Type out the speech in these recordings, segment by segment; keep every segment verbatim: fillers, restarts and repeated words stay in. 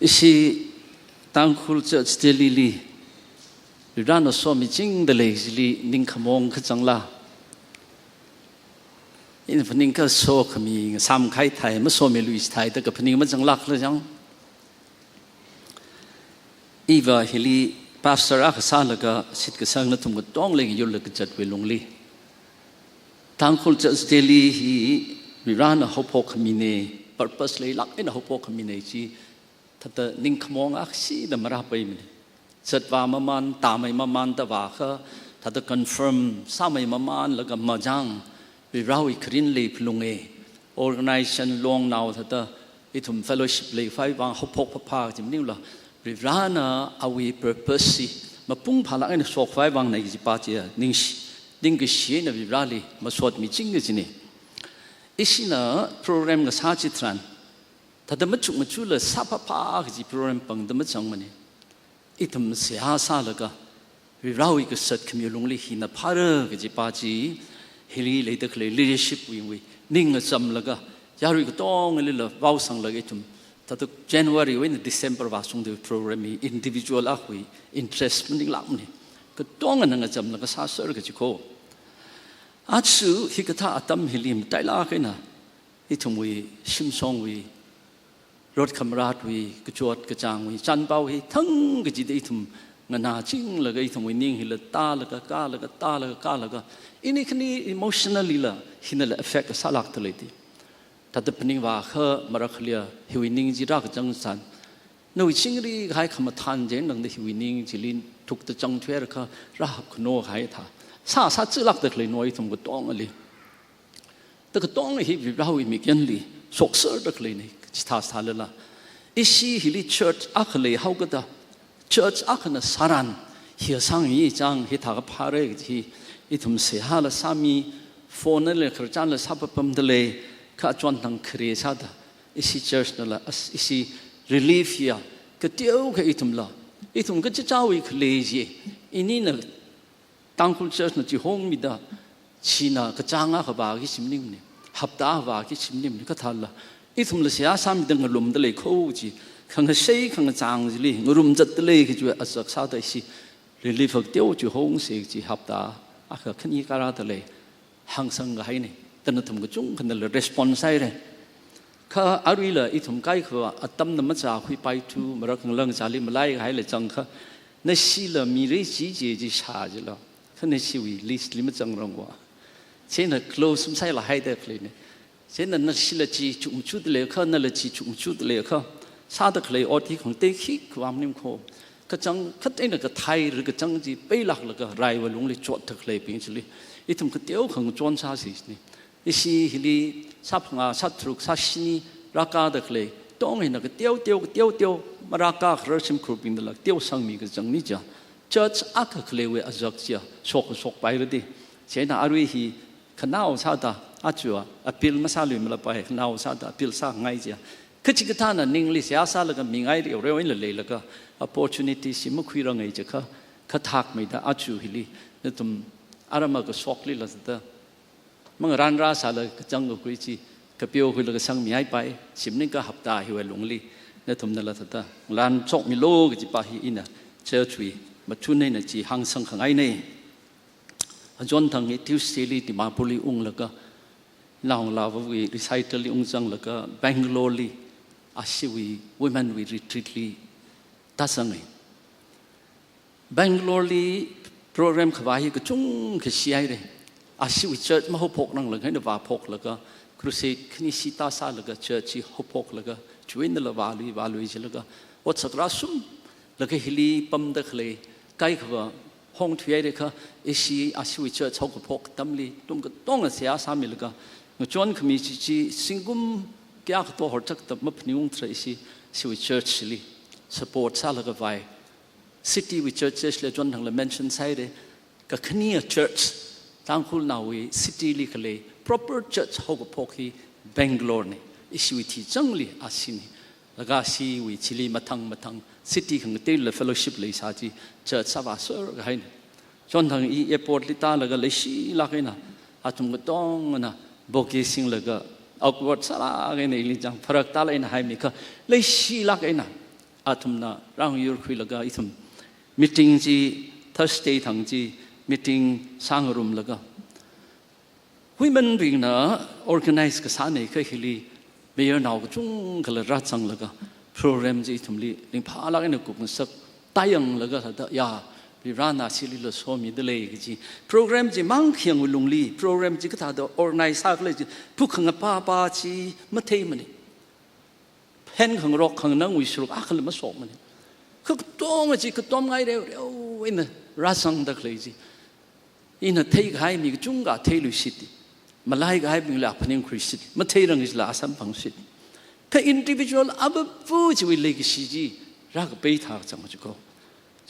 Ishi Tangkhul Church Delhi li Varivarana somichingda lei chili ningkhamong kachangla. Ina phaning kaso khami samkhai thai, masomi lui thai da kaphaning machanglak la jang. Iva hili pastor akha sālaga shitkasang nathum katong leng yurlaga zatwui lungli, Tangkhul Church Delhi hi Varivarana haophok khamine, purpose leilak eina haophok khamine chi thāda ningkhamong akhashida marāpaimane. Zatvā maman, tāmei maman da vākha, thāda confirm sāmei mamanlaga majang, Varivarawui kharin lei phalunge. Organization longnao thāda ithum fellowship leikhavai vang haophok phapha kaji maningla, Varivarana awui purpose chi mapung phālak eina shokkhavai vangnei kajipa chiya ningshi, ningkashi eina Varivarali masotmichinga kajine. Ishina program kasā chitharan, thāda machuk machukla sāphapha kaji program pangda machangmane. Ithum seihā sālaga, Varivarawui kasat khamiwui lungli hina phāra kajipa chi, hili leida khalei leadership wingwui ning ngachamlaga, yarui katongalila vaosanglaga ithum, thāda January wui eina December vāshungda program hi individual akhawui interest maninglakmane. Katongana ngachamlaga sāser kaji kho. Aja hikathā atam hili matailak eina, ithumwui shimshongwui, rot khamratwui, kachot kachāngwui chānpao hi thang kachida ithum nganāchinglaga ithumwui ning hila tālaga, kālaga, tālaga, kālaga, ini khani emotionally la, hinala affect sālakta lei ti. Thāda phaning vākha marakhaliya hiwui ning chi rākachang san, nawui chingri kahai khamathān chieina tangda hiwui ning chili thukta chang thuirakha rāhapkhano kahai thā. Sā, sāchilakta khalei no ithum katongali. Da katong hi Varivarawui mikyanli shokserda khaleine, chithā sālala. Ishi hili church akha leihaokada, church akhana sāran, hi asang hi chang hithā kaphāra kaji hi, ithum seihāla sāmi, phone la khararchanla sāpapamda lei, kha achonthang khare sāda, ishi church nala, as, ishi relief hiya, kateokha ithumla, ithum kachichāwui khalei chi, inina Tangkhul Church na chihongmida, china kachāng akha vāki shim maningmane, hapta akha vāki shim maningmane, kathāla. Ithumla seihā sāmida ngarumda lei kho chi, khangashei khangachāng chili ngarumzatda lei kajiwui azak sāda ishi relief kateokha chihongse chi hapta akha khani kārāda lei, hāngsang kahaine, da nathum kachungkhanala response sāhaire. Kha aruila ithum kaikhava atamna machākhuipaithu, marak ngalāng chili malai kahaila changkha, nashila mira chi chi chi shā jila, kha nashiwui list li machangrangva. Chieina close masālāk haida khaleine. Chieina nashila chi chukmachukda leikha, nala chi chukmachukda leikha, sāda khalei ot hi khangatei khikha vāmaning kho. Kachang, khateina kathei ri kachang chi peilaklaga raiwui lungli chotda khaleibing chili, ithum kateokha ngachon sāsine. Ishi hili sāphangā, sātharuk, sāshini rākāda khalei, tong hina kateo teo, kateo teo, marākā kharar shimkhurbingnala teo sangmi kachangni chiya, church akha khaleiwui azak chiya shok, shokpaira ti. Chieina arui hi khanao sāda, aja appeal masāluimalapai, khanao sāda appeal sāngai chiya. Kachikathāna ningli seihā sālaga mingai reoreo eina leilaga, opportunity chi makhuirangai chiakha, kha thakmeida aja hili, nathum aram akha shoklila sāda, mangarān rāsāla kachang kakhui chi, kapeokhuilaga sangmihaipai, shim maningkha hapta hiwui lungli, nathumnala sāda, lan chokmilu kajipa hi ina, church wui, machun eina chi hāngsang khangaine. Achonthang hi Tuesday li Dimapur li unglaga, naongalāvawui recital li ungzanglaga, Bangalore li, ashiwui women wui retreat li, tāzange. Bangalore li program khavā hi kachungkha shihaire. Ashiwui church mahaophokranglakha eina vāphoklaga, crusade khani shi tāsālaga church hi haophoklaga, chiwui einala vālui, vālui jilaga, otsak rāshumlaga hili pamda khalei, kaikhava hongthuihaire kha, ishi ashiwui church haokaphok atamli, athum katonga seihā sāmilaga, ngachon khami chi chi, zingkum kayākha to horchakta maphaningungthra ishi, ashiwui church li support sālaga vāi. City wui churches li achonthangla mention sāhaire, kakhane church, Tangkhulnaowui city li khalei proper church haokaphok hi Bangalore ne, ishiwui thichangli ashine. Laga ashiwui chili mathang mathang city khangateila fellowship leisā chi church sāvāser kahaine. Chonthang i airport li tālaga leishilāk eina, athum katongana bouquet singlaga awkward sālāk eina ili chang pharaktālāk eina haimi kha, leishilāk eina athumna rāngyur khuilaga ithum meeting chi Thursday thang chi meeting sāngarumlaga, women bingna organize kasānei kha hili mayarnao kachungkhala rāzanglaga program chi ithumli ringphālāk eina kupngasak, tāyanglaga thāda, ya, Varivarāna chilila somida lei kaji. Program chi mang khayangwui lungli, program chi kathāda organize sākhala chi, phukhangapa pa chi matheimanei. Hen khangarok khanganangwui sharuk akhala mashokmanei. Kha katonga chi katom ngai reoreo eina rāzangda khalei chi, ina theikahai mi kachungkha theiluishit, malai kahaibingla phaningkhuishit, matheirang chila samphangshit. Kha individual abapu chiwui leikashi chi rākapai thākachang chi ko.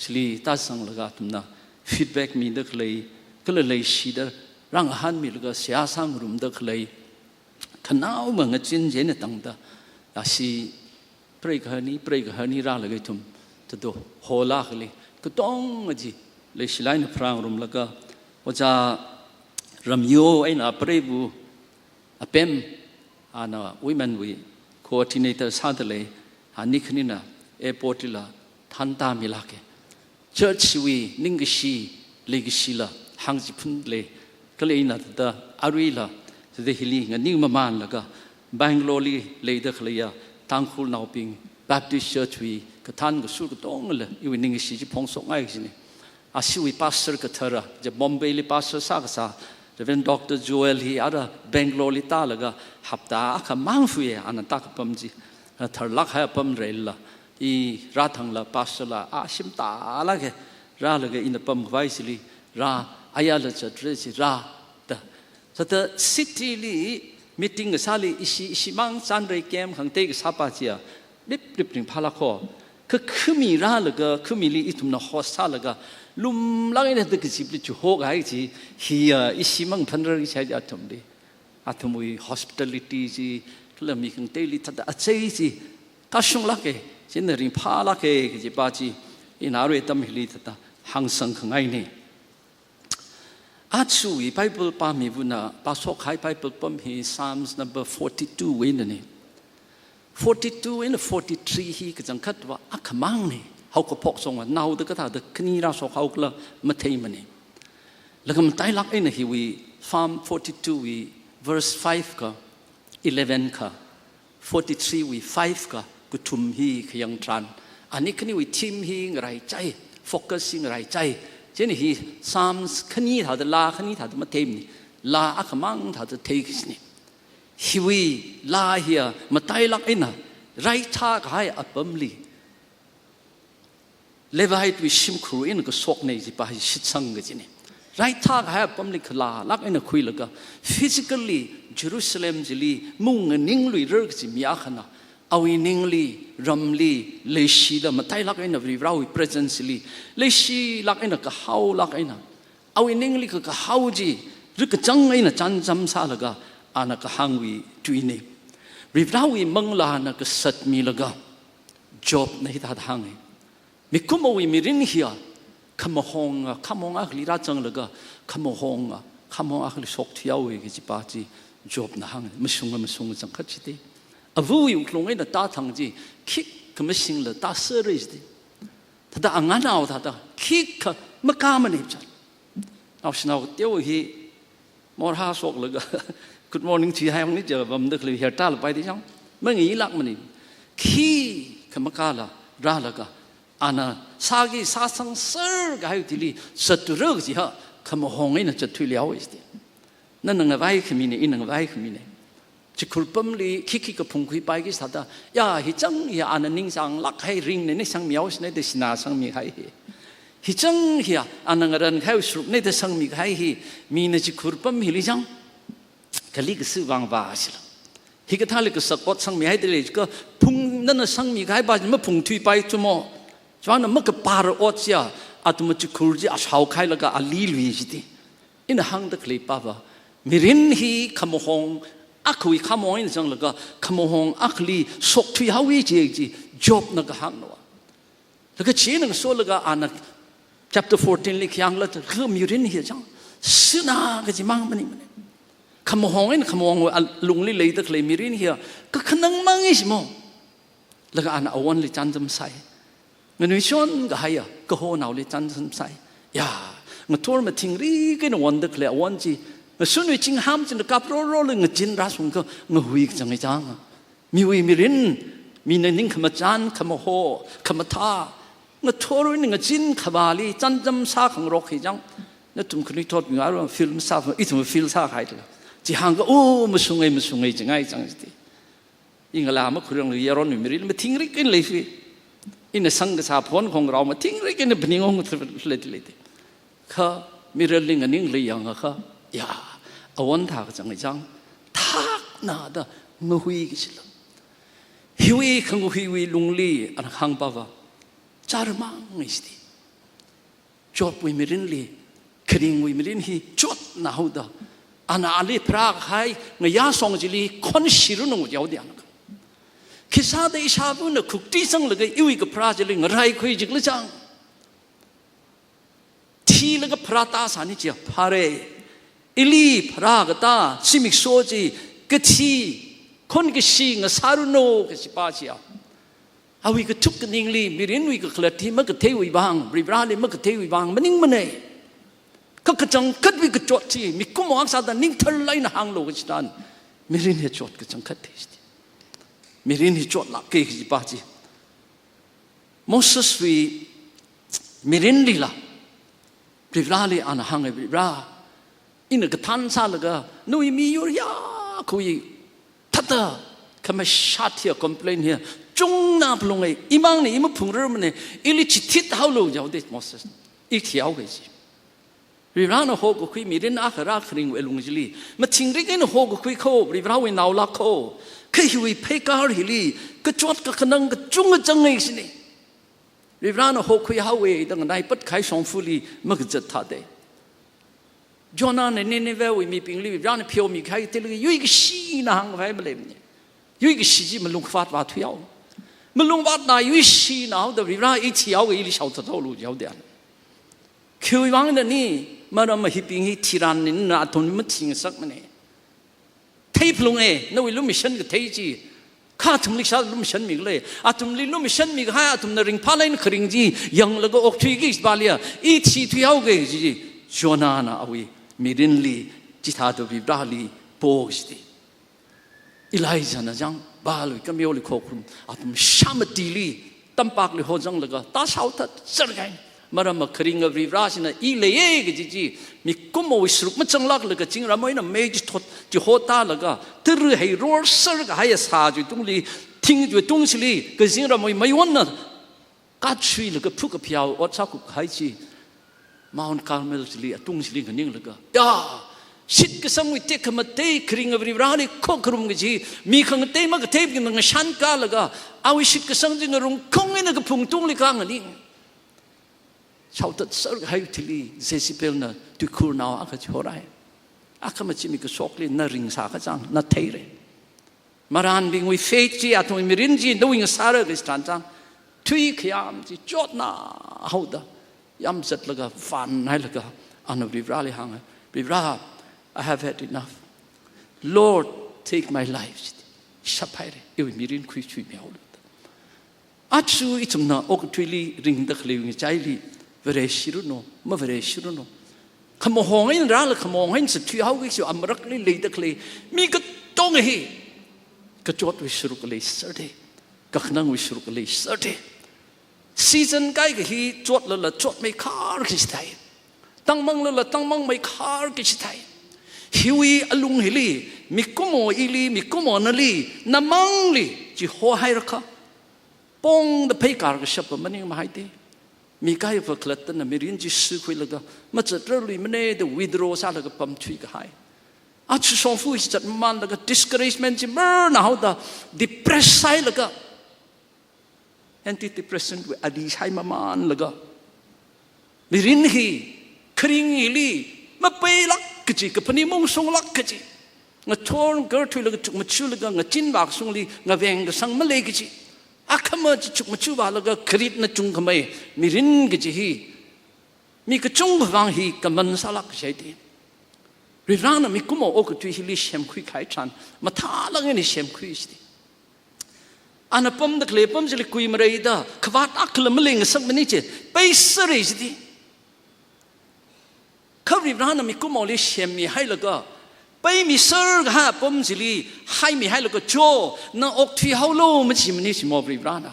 Chili tāzanglaga athumna feedback mida khalei, kala leishida rāngahānmilaga seihā sāngarumda khalei, khanaowa ngachin chieina tangda, ashi preigahar ni, preigahar ni rālaga ithum thāda hall akhali katonga chi leishilāk eina pharāngarumlaga, Ojā Ramyo eina apreiva Apem, ana women wui coordinator sāda lei, ani khanina airport lila thānda milāke. Church wui ningkashi, leikashila hāngchiphun lei, kala ina thāda aruila thāda hili nganingmamānlaga, Bangalore li leida khaleiya Tangkhulnaobing Baptist Church wui kathān kasur katongala iwui ningkashi chi phongshokngai kajinei. Ashiwui pastor kathara, je Bombay li pastor sākasā, Reverend Doctor Joel hi ara Bangalore li tālaga hapta akhamang fuye ana tākapam chi, tharlāk kahai apam reila, i rāthangla pastor la ashim tālāke, rālaga ina pamkhavai chili rā, ayala zatra chi rāda. Thāda city li meeting kasāli ishi, ishimang chānrei kem khangatei kasā pa chiya, lip lip ringphālāk ko. Kha khami rālaga, khamili ithumna host sālaga, lumlāk eina thāda kazipli chihokahai chi, hiya ishimang phanrar kashai chi athumli. Athumwui hospitality chi, kala mi khangateili thāda achei chi, kashunglāke, chieina ringphālāke kaji pa chi, ina arui atam hili thāda hāngsangkhangainei. Ajawui Bible pāmivana pāshokhai Bible pam hi Psalms number forty-two wui einanei. Forty-two eina forty-three hi kachangkhatva akhamangnei. Haokaphok shongva naoda kathāda khani rāshokhaokhala matheimanei. Laga matailāk eina hiwui Psalm forty-two wui verse five kha, eleven kha, forty-three wui five kha kathum hi khayang tharan, ani khaniwui theme hi ngaraichai, focus hi ngaraichai. Chieina hi Psalms khani thāda, laa khani thāda matheimanei, laa akhamang thāda thei kajinei. Hiwui laa hiya matailāk eina raithā kahai apamli, Levite wui shimkhur eina kashoknei kaji pa hi shitsang kajinei. Raithā kahai apamli khalālāk eina khuilaga, physically Jerusalem chili mungnganing luirar kaji mi akhana, awui ningli, ramli, leishida matailāk eina Varivarāwui presence li, leishilāk eina kahaolāk eina, awui ningli kakahao chi, rikachang eina chānjam sālaga, ana kahāngwui tuinei. Varivarāwui manglāna kasatmilaga, Jobna hithāda hānge. Mikumowui mirin hiya, khamahonga, khamahong akhali rāzanglaga, khamahonga, khamahong akhali shokthuihaowe kaji pa chi, Jobna hānge, mashunga, mashunga zangkhat chite. Avawui wuklung eina tāthang chi, khikha mashingla tāserre chite. Thāda anganao thāda, khikha makāmanei chang. Naoshinao kateo hi, morhā shoklaga, good morning thuihai hong ni ja vamda khalei hair tālapai de chang. Mangilākmanei. Khikha makāla, rālaga, ana sāki sāsangser kahai thili, zatthura kaji ha, khamahong eina zatthuihaowe chite. Nana ngavai khaminei, ina ngavai khaminei. Chikhur pamli khikha kaphungkhuipaiki sāda, ya, hichang hiya ana ningchānglāk kahai ringnei, ni sangmihaosinei da sina sangmihai hi. Hichang hiya ana ngaran kahai sharuknei da sangmikahai hi, mina chikhur pam hili chang, kali kasu vang va sila. Hikathāli kasak ot sangmihaida lei kha, phung nana sangmikahai pa chi maphungthuipai chumo. Chivangna makapar ot chiya, athum chikhur chi ashaokhailaga ali lui chite. Ina hāngda khalei pava, mirin hi khamahong akhawui khamahong eina zanglaga, khamahong akhali shokthuihaowe chi chi, Jobna kahāngna. Laga chieina ngasolaga ana chapter fourteen li khayangla, kha mirin hiya chang, sina kaji mang maningmanei. Khamahong eina khamahong alungli leida khalei mirin hiya, kakhanang mangi shimo. Laga ana awonli chānjam sāi. Nganuishon kahaiya, kahonaoli chānjam sāi. Ya, ngathor mathingrik eina wonda khalei awon chi, ngashunwui chingham china kaproroli ngachin rāshungakha ngahui kachang chang. Miwui mirin, mina ningkhamachān, khamaho, khamathā, ngathorwui eina ngachin khavāli chānjam sākhangarok hi chang. Nathum khanuithotbing aruiwui film sā, ithum film sākahai tala. Chi hāngakha, oh, mashungai, mashungai, jingai chang chi. I ngalā makhuirangla yaronwui mirin mathingrik eina leisui. Ina sangkasā phone khongrao mathingrik eina phaning ong thulei thulei. Kha mirrorli nganingli yangakha, ya, awon thā kachang chang, thakna da ngahui kachila. Hiwui khangahuiwui lungli ana hāngpava, chāra mang ngai siti. Jobwui mirinli, kharingwui mirin hi chotna haoda, ana ali pharākahai ngayā song chili khonshiranu jihaoda ana. Khisāda ishāvana khukti zanglaga iwui kapharā chili ngaraikhui jikhala chang. Thilaga pharāta sāni chiya phāre. Ili pharākatā zimiksho chi kathi, khon kashi ngasāranu kachipa chiya. Awui kathuk kaningli, mirinwui kakhalat hi makatheiwui vang, Varivarali makatheiwui vang maningmana. Kha kachangkhatwui kachot chi, mikumo akha sāda ningtharlāk eina hānglu kachithān, mirin hi chot kachangkhat thei siti. Mirin hi chotlāka kachipa chi. Moseswui mirinlila, Varivarali ana hānga, Varivara, ina kathān sālaga, nawui miyur ya khui, thāda, khamashat hiya complain hiya, chungna phalunga, imangna i maphungrarmana, ili chithit haolu jihaoda Moses. I thihaoga chi. Varivarana hokakhui mirin akha rā kharingwui lung chili, mathingrik eina hokakhui kho, Varivarawui naolāk kho, kha hiwui pheikar hili, kachot kakhanang kachungkha zangngai sini. Varivarana hokhui haowa da nganaipat kahai shongfali makazat thāda. Jonahna Ninevehwui mibingli Varivarana pheomi kahai thili yuikashina hāngkhavai maleimana. Yuikashi chi malung khavāt vāthui hao. Malung vātna yuishina haoda Varivara i thihaoga ili shaothat haolu jihaoda. Khiwui vangna ni, maram hibing hi thiran nina athum mathingasakmana. Theiphalunga, nawui lumashan kathei chi. Kha athumli sā lumashan mikhala. Athumli lumashan mikahai, athumna ringphālāk eina kharing chi yanglaga okthuiki kachipa liya, i thithui haoga chi. Jonahna awui mirinli, chithāda Varivarali po siti. Elijahna chang, Baalwui kameoli khokharum, athum shāmatili, tampakli hozanglaga, ta shaothat sārkahai. Maram kharinga Varivara china i leiya kaji chi, mikumowui saruk mazanglāklaga, zingram eina mei chithot, chihotālaga, tara hei ror sārkahai sā chiwui tungli, thing chiwui tungshili, kazingramwui meiwonna, katsuilaga phukapheowa ot sākhup kahai chi, Mount Carmel chili, atung chili nganinglaga, ya, shitkasangwui tekhamatei kharinga Varivarali khokharum kaji, mi khangatei makatheibingna ngashankālaga, awui shitkasang chi ngarungkhung eina kaphung tungli kānganing. Shaothat sārkahai thili Jezebelna tuikhurnao akha chihorai. Akhama chi mi kashokli na ringsā kachang, na theira. Marānbingwui faith chi, athumwui mirin chi, nawui ngasāra kachithān chang, thui khayam chi chotna haoda, yamzatlaga, vānhailaga, ana Varivarali hānga, Varivara, I have had enough. Lord, take my life. Shaphaira, iwui mirin khuishuimi haolu. Aja ithumna okathuili ringda khalei ngachaili, Vareshiranu, mavareshiranu. Khamahong eina rālaga khamahong eina sāthui haoki kachi amarakli leida khalei mi katonga hi, kachotwui saruk leiserde, kakhanangwui saruk leiserde. Season kaikha hi chotlala chotmeikhar kachithai. Tangmanglala tangmangmeikhar kachithai. Hiwui alung hili, mikumo ili, mikumo nali, namangli, chihohairakha, pongda pheikar kashapva maningmahai te. Mi kaikha khalattana mirin chi sukhuilaga, mazatrarluimana da withdraw sālaga pamthui kahai. Aja shongfa hi zatmamanlaga discouragement chi marna haoda, depress sāhailaga, antidepressant wui adi sāhaimamanlaga, mirin hi, kharing hili, mapeilāk kaji, kaphaning mungshunglāk kaji, ngathor ngakarthuilaga chukmajalaga ngachin vākashungli ngaveng kasang malei kaji, akhama chi chukmajavālaga kharitna chungkhamei mirin kaji hi, mi kachungkha vang hi common sālāk kaji te. Varivarana mikumo okathui hili semkhui kahai tharan, mathālāk eina semkhui siti. Ana pamda khalei apam chili kuimareida, khavāt akhala malengasakmana chi, peiserra chiti. Kha Varivarāna mikumoli shemmihailaga, peimiserkahai apam chili haimihailaga, "Cho, na okthuihaolu," majimana chimo Varivarāna.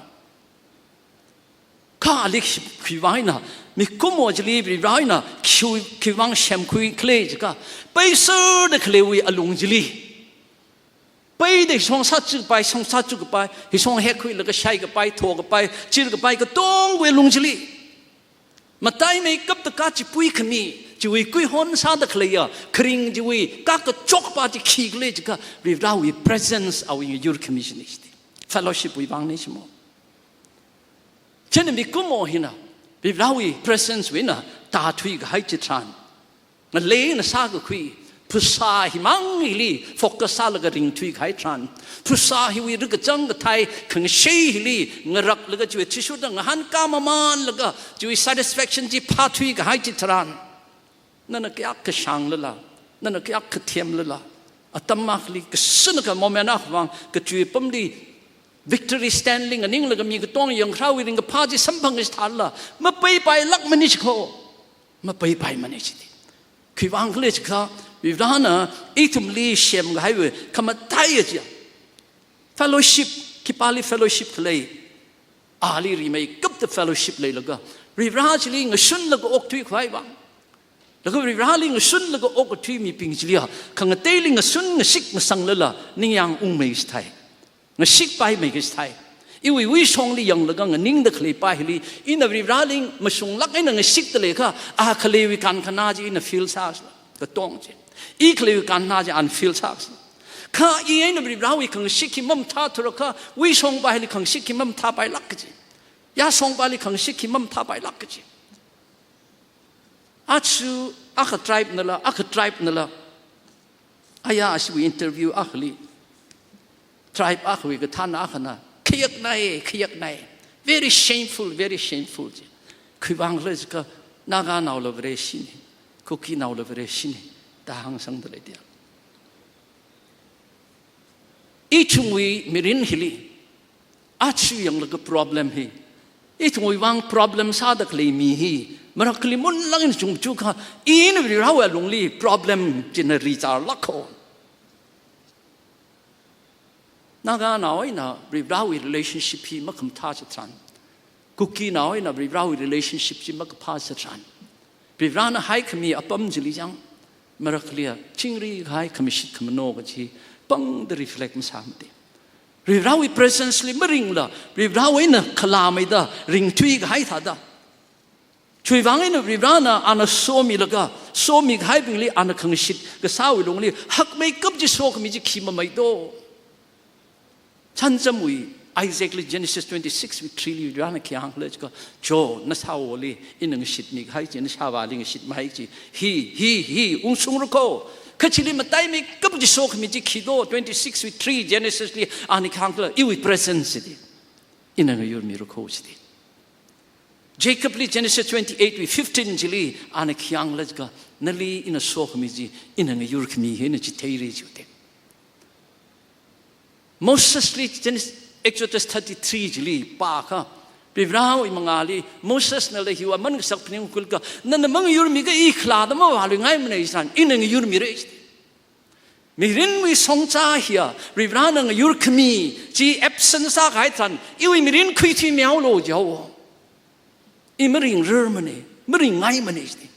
Kha ali khi-, khiwui vang eina, mikumo chili Varivarāna khi-, khiwui vang shemkhui khala jiakha, peiserda khaleiwui alung chili, peida hishong sāchikapai, shong sāchikapai, hishong hekkhuilaga shaikapai, thokapai, chirkapai, katongwui alung chili, mataimeikapta kachipui khami, chiwui kuihon sāda khaleiya kharing chiwui kakachokpa chi khikhala jiakha, Varivarāwui presence awui ngayur khami china chiti. Fellowship wui vangna chimo. Chieina mikumo hina Varivarāwui presence wui eina tāthuikahai chitharan, ngalei eina sākakhui phasā himang hili focus sālaga ringthuikahai tharan, phasā hiwui rikachang kathei khangashei hili ngaraklaga, chiwui athishurda ngahānkā mamanlaga, chiwui satisfaction chi phāthuikahai chitharan, nana kayākha shānglala, nana kayākha themlala, atam akhali kasāna ka moment akha vang kachiwui apamli victory stand li nganinglaga mi katonga yangkharāwui ringkaphā chi samphang chithālala, mapeipailākmana chiko. Mapeipaimana chiti. Khiwui vang khala jiakha, Varivarāna ithumli semkahaiwui khamataiya chiya, fellowship, khipāli fellowship khalei, ali rimeikapta fellowship leilaga, Varivarā chili ngasunlaga okthuikhavai vang. Laga Varivarāli ngasunlaga okthui mibing chiliya, khangateili ngasun ngashik ngasanglala, ningyāng ungmei chithai, ngashikpaimei kachithai. Iwui wuishongli yanglaga nganingda khaleipa hili, ina Varivarāli mashunglāk eina ngashikda leiakha, a khaleiwui kankhana chi ina feel sāsa, katong chi. I khaleiwui kankhana chi ana feel sāsa. Kha i eina Varivarāwui khangashik hi mamathāthurakha, wuishongpa hili khangashik hi mamathāpailāk kaji. Yāshongpali khangashik hi mamathāpailāk kaji. Achu akha tribe nala, akha tribe nala, aya ashiwui interview akhali, tribe akhawui kathāna akhana, "Khayaknai, khayaknai. Very shameful, very shameful," ji. Khiwui vang khala jiakha, Naganaola Vareshina, Kukinaola Vareshina da hāngsangda lei diya. Ithumwui mirin hili, achu yanglaga problem hi, ithumwui vang problem sāda khalei mi hi, marakli munlāk eina chungchukha, ina Varivarāwui alungli problem china rizarlākho. Naganao eina Varivarāwui relationship hi makhamathā chitharan, Kukinao eina Varivarāwui relationship chi makaphā chitharan, Varivarāna haikhami apam chili chang, marakliya chingri kahai khamashit khamano kaji pangda reflect masāmati. Varivarāwui presence li maringla, Varivarāwui eina khalāmeida ringthui kahai thāda, chiwui vang eina Varivarāna ana somilaga, somi kahaibingli ana khangashit kasāwui lungli hakmeikap chi sokhami chi khi mamei do. Chānjamwui Isaacli Genesis twenty-six wui three li Varivarāna khi hāng khala jiakha, "Cho, nasāoli ina ngashitmi kahai chi, nashāvāli ngashitmihai chi hi, hi, hi ungshungrakho." Kha chili mataimeikap chi sokhami chi khi do, twenty-six wui three Genesis li ana khi hāng khala, iwui presence chiti ina ngayurmirakho chiti. Jacobli Genesis twenty-eight wui fifteen chili ana khi hāng khala jiakha, "Nali ina sokhami chi ina ngayurkhami hina chitheira," jiute. Mosesli Genesis, Exodus thirty-three chili pākha, Varivarāwui mangāli Mosesnala hiwui aman kasak phaning khuilaga, "Nana mangayurmikha i khalada mavāluingaimana," jisan, "Ina ngayurmira," ji. Mirinwui shongza hiya, Varivarāna ngayurkhami chi absent sākahai tharan, iwui mirin khuithuimihaolu jihaowa. I maringrarmana, maringngaimana ji.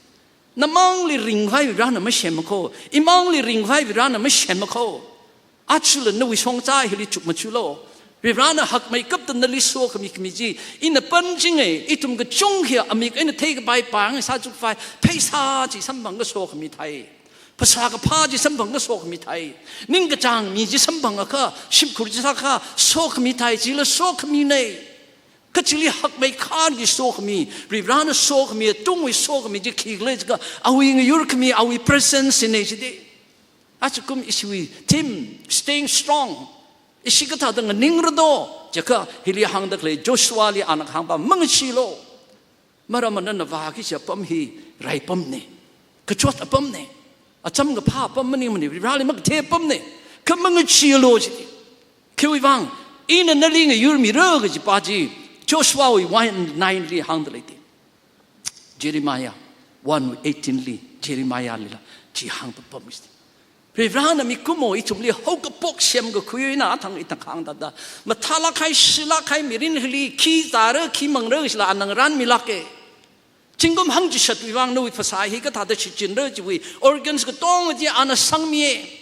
Namangli ringkhavai Varivarāna masemmakho, imangli ringkhavai Varivarāna masemmakho. Achula nawui shongza hili chukmachulo. Varivarāna hakmeikapta nali sokhami khami chi, ina panchinga, ithum kachungkha amik eina theikapai pāng sāchukpai, pheisā chi samphangakha sokhami thai. Phasā kaphā chi samphangakha sokhami thai. Ningkachāng mi chi samphangakha, shimkhur chi sākha sokhami thai, chila sokhamina. Kha chili hakmeikharki sokhami, Varivarāna sokhami, atungwui sokhami chi khikhala jiakha, awui ngayurkhami, awui presence china chiti. Ajakum ishiwui theme, staying strong. Ishi kathāda nganingra do jiakha, hili hāngda khalei Joshuali ana kahāngpa mangacheealu. Maramva nana vāki kaji apam hi rai apamna. Kachot apamna. Acham kaphā apam maningmana, Varivarāli makathei apamna. Kha mangacheealu chiti. Khiwui vang, Ina nali ngayurmira kajipa chi Joshua wui one nine li hāngda lei te. Jeremiah one eighteen li, Jeremiah lila chi hāngpapam chi. Varivarana mikumo ithumli haokaphok semkakhui eina athang ithang hāngda da. Mathālāk kahai, shilāk kahai mirin hili khi zāra, khi mangra kajila ana ngarānmilāke. Zingkum hangchishatwui vang nawui phasā hi kathāda shichinra chiwui organs katonga chi ana sangmiye.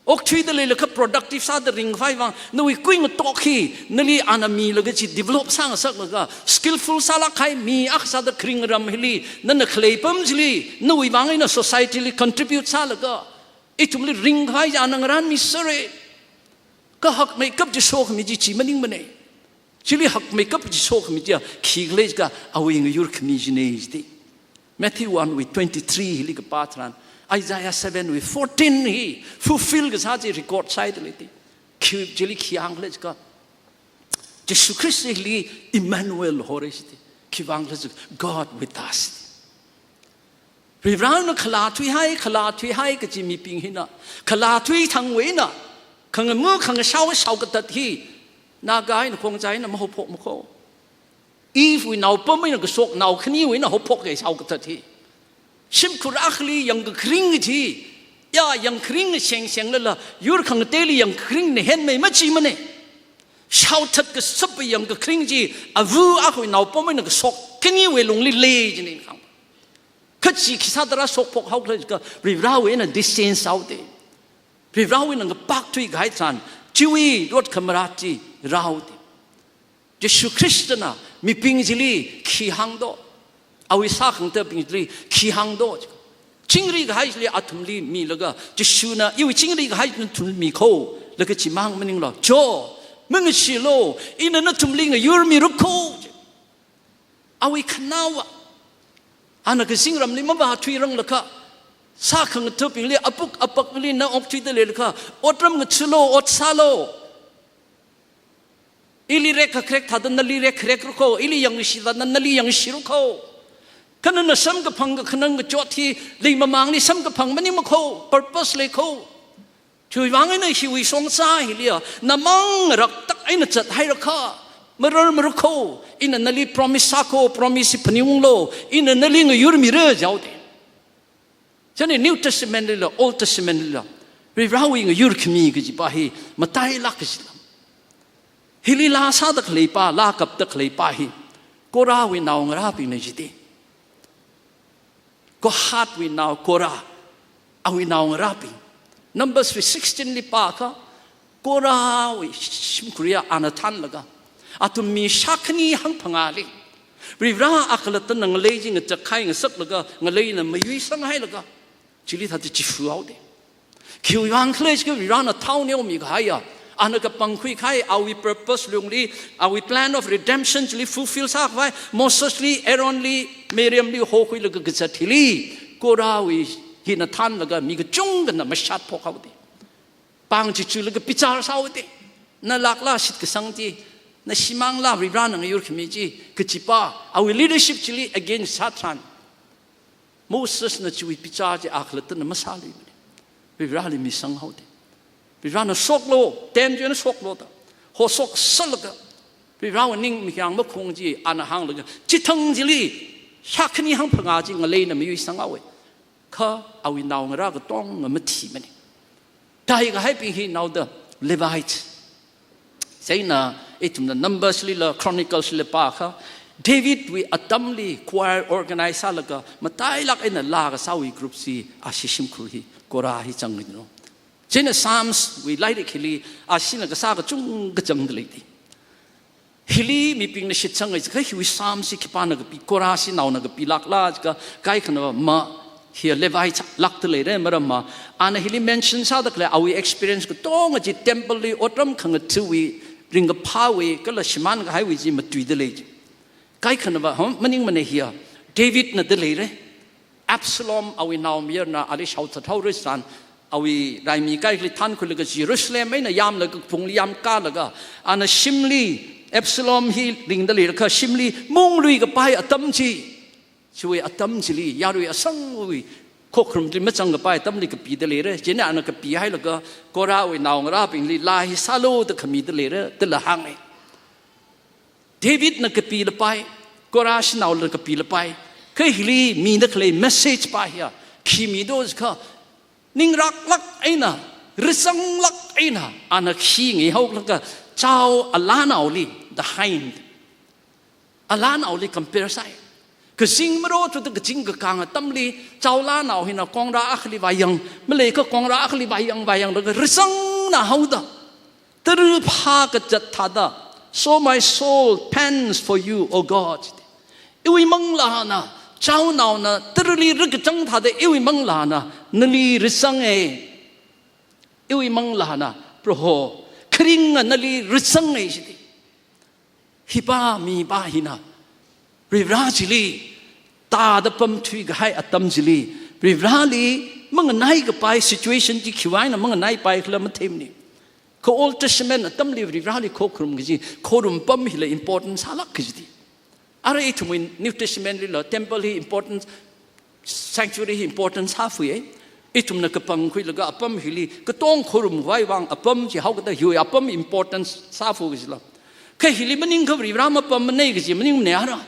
Okthuida leilakha productive sāda ringkhavai vang nawui kuingatok hi nali ana milaga chi develop sāngasaklaga skillful sālāk kahai mi akha sāda kharing ram hili nana khalei apam chili nawui vang eina society li contribute sālaga ithumli ringkhavai chi ana ngarānmisera. Kha hakmeikap chi sokhami chi chi maningmane. Chili hakmeikap chi sokhami chiya khi khalei jiakha awui ngayurkhami chine jite. Matthew one wui twenty-three hili kapā tharan, Isaiah seven wui fourteen hi fulfill kasā chi record sāhaida lei te. Khi chili khi hāng khalei jiakha Jesu Christ hili Emmanuel hore jite. Khivang khalei jiakha God with us. Varivarana khalā thuihai, khalā thuihai kaji mibing hina, khalā thui thangwui eina khangamu khangashao shaokathat hi Naga eina Khongjai eina mahaophokma kho. Eve wui naopam eina kashok nao khaniwui eina haophoka shaokathat hi. Shimkhur akhali yangkakharing chi, ya yangkharing shengsheng lala yur khangateili yangkakharingna henmei machimane. Shaothat kashap yangkakharing chi ava akhawui naopam eina kashok khaniwui lungli lei jine khang. Kha chi khi sāda rāshokphok haokhala jiakha Varivarawui eina distance haoda. Varivarawui eina ngapak thuikahai tharan, chiwui rot khamarat chi rāhaoda. Jesu Khristana mibing chili khi hāngdo, awui sākhangathabing chili khi hāngdo. Chingri kahai chili athumli milaga, Jesuna iwui chingri kahai nathumli mikho, laga chimang maninglo. Cho, mangasilo, ina nathumli ngayurmira kho. Awui khanaowa, ana kazingramli mavāthuiranglakha, sākhangathabingli apuk apakli na okthuida leilakha, otram ngathalo, ot sālo. Ili rekkharek thāda nali rekkharekra kho, ili yangshi thāda nali yangshiru kho. Kha nana samkaphang kakhanang kachot hi, leimamangli samkaphang maningma kho, purpose lei kho. Chiwui vang eina hiwui shongza hiliya, namang raktak eina zathairakha, mararmara kho, ina nali promise sākho, promise hi phaningunglo, ina nali ngayurmira jihaoda. Chieina New Testament lila, Old Testament lila, Varivarawui ngayurkhami kajipa hi matailāk kajila. Hili laa sāda khaleipa, laa kapda khaleipa hi Korahwui naongarābingna jite. Kohathwui nao Korah, awui naongarābing. Numbers wui sixteen li pākha, Korahwui shimkhurya ana thanlaga, athum mi shākhani hangphangāli Varivara akhalattana ngalei chi ngachak khai ngasaklaga, ngaleina mayuisanghailaga, chili thāda chifu haoda. Khiwui vang khala jiakha Varivarana thao neomikahaiya, ana kapangkhui kahai awui purpose lungli, awui plan of redemption chili fulfill sākhavai, Mosesli, Aaronli, Miriamli hokhuilaga kazat hili, Korahwui hina thanlaga mi kachungkhana mashatphok haoda. Pāng chichulaga bichar sāhaoda. Na lākla shitkasang chi, na shimāngla Varivarana ngayurkhami chi, kajipa, awui leadership chili against sātharan, Mosesna chiwui bichar chi akhalattana masāluimane. Varivarali misang haoda. Varivarana shoklo, ten chi eina shoklo da. Hoshok sālaga, Varivarawui ning mikhyang makhung chi ana hānglaga, chithang chili shākhani hangphangā chi ngaleina mayuisang haowa. Kha awui naongarā katonga mathimane. Taikahaibing hi naoda Levite. Chieina ithumna Numbers lila, Chronicles lila pākha, Davidwui atamli choir organize sālaga matailāk eina laa kasāwui group chi ashi shimkhur hi, Korah hi zangkajino. Chieina Psalms wui lairik hili ashina kasā kachungkha zangda leida. Hili mibingna shitsanga jiakha hiwui Psalms hi khipāna kapi, Korahshi naona kapilākla jiakha, kaikhanava ma, hiya Levite lākda leira, maramva ana hili mention sāda khalei awui experience katonga chi temple li otram khangatha̱wui ringkaphāwui kala shimānkahaiwui chi matuida lei chi. Kaikhanava, huh, maningmana hiya, Davidna da leira. Absalom awui naomayarana ali shaothat haora san, awui raimi kaikhali thankhuilaga Jerusalem eina yamlaga kapungli yamkalaga, ana shimli, Absalom hi ringda leilakha shimli mungluikapai atam chi, chiwui atam chili yarui asangwui Khokharumli mazangkapai atamli kapida leira. Chieina ana kapihailaga Korahwui naongarābingli laa hi sālu da khamida leira, dala hānga. Davidna kapilapai, Korah shanaola kapilapai. Kha hili mida khalei message pa hiya khi mido jiakha, ningraklāk eina, razanglāk eina, ana khi ngaihaolaga chao alanaoli, the hind, alanaoli compare sāi. Kazing marothuda kazing kakāng atamli, chao lanao hina kongra akhali vāyang, maleiakha kongra akhali vāyang, vāyanglaga razangna haoda, tara phā kazat thāda, "So my soul pants for you, O God." Iwui manglāna, chaonaona tarali rakachang thāda, iwui manglāna nali razanga. Iwui manglāna, Proho, kharinga nali razanga jida. Hipa mipa hina Varivara chili tāda pamthui kahai atam chili, Varivarali manganai kapai situation chi khiwui eina manganaipai khala matheimana. Kha Old Testament atamli Varivarali khokharum kaji, khorum pam hila important sālāk kajida. Ara ithumwui New Testament lila temple hi important, sanctuary hi important sāfui. Ithumna kapangkhuilaga apam hili katong khorum khavai vang apam chi haokada hiwui apam important sāfu kajila. Kha hili maningakha Varivara mapammana kaji maningmana ara.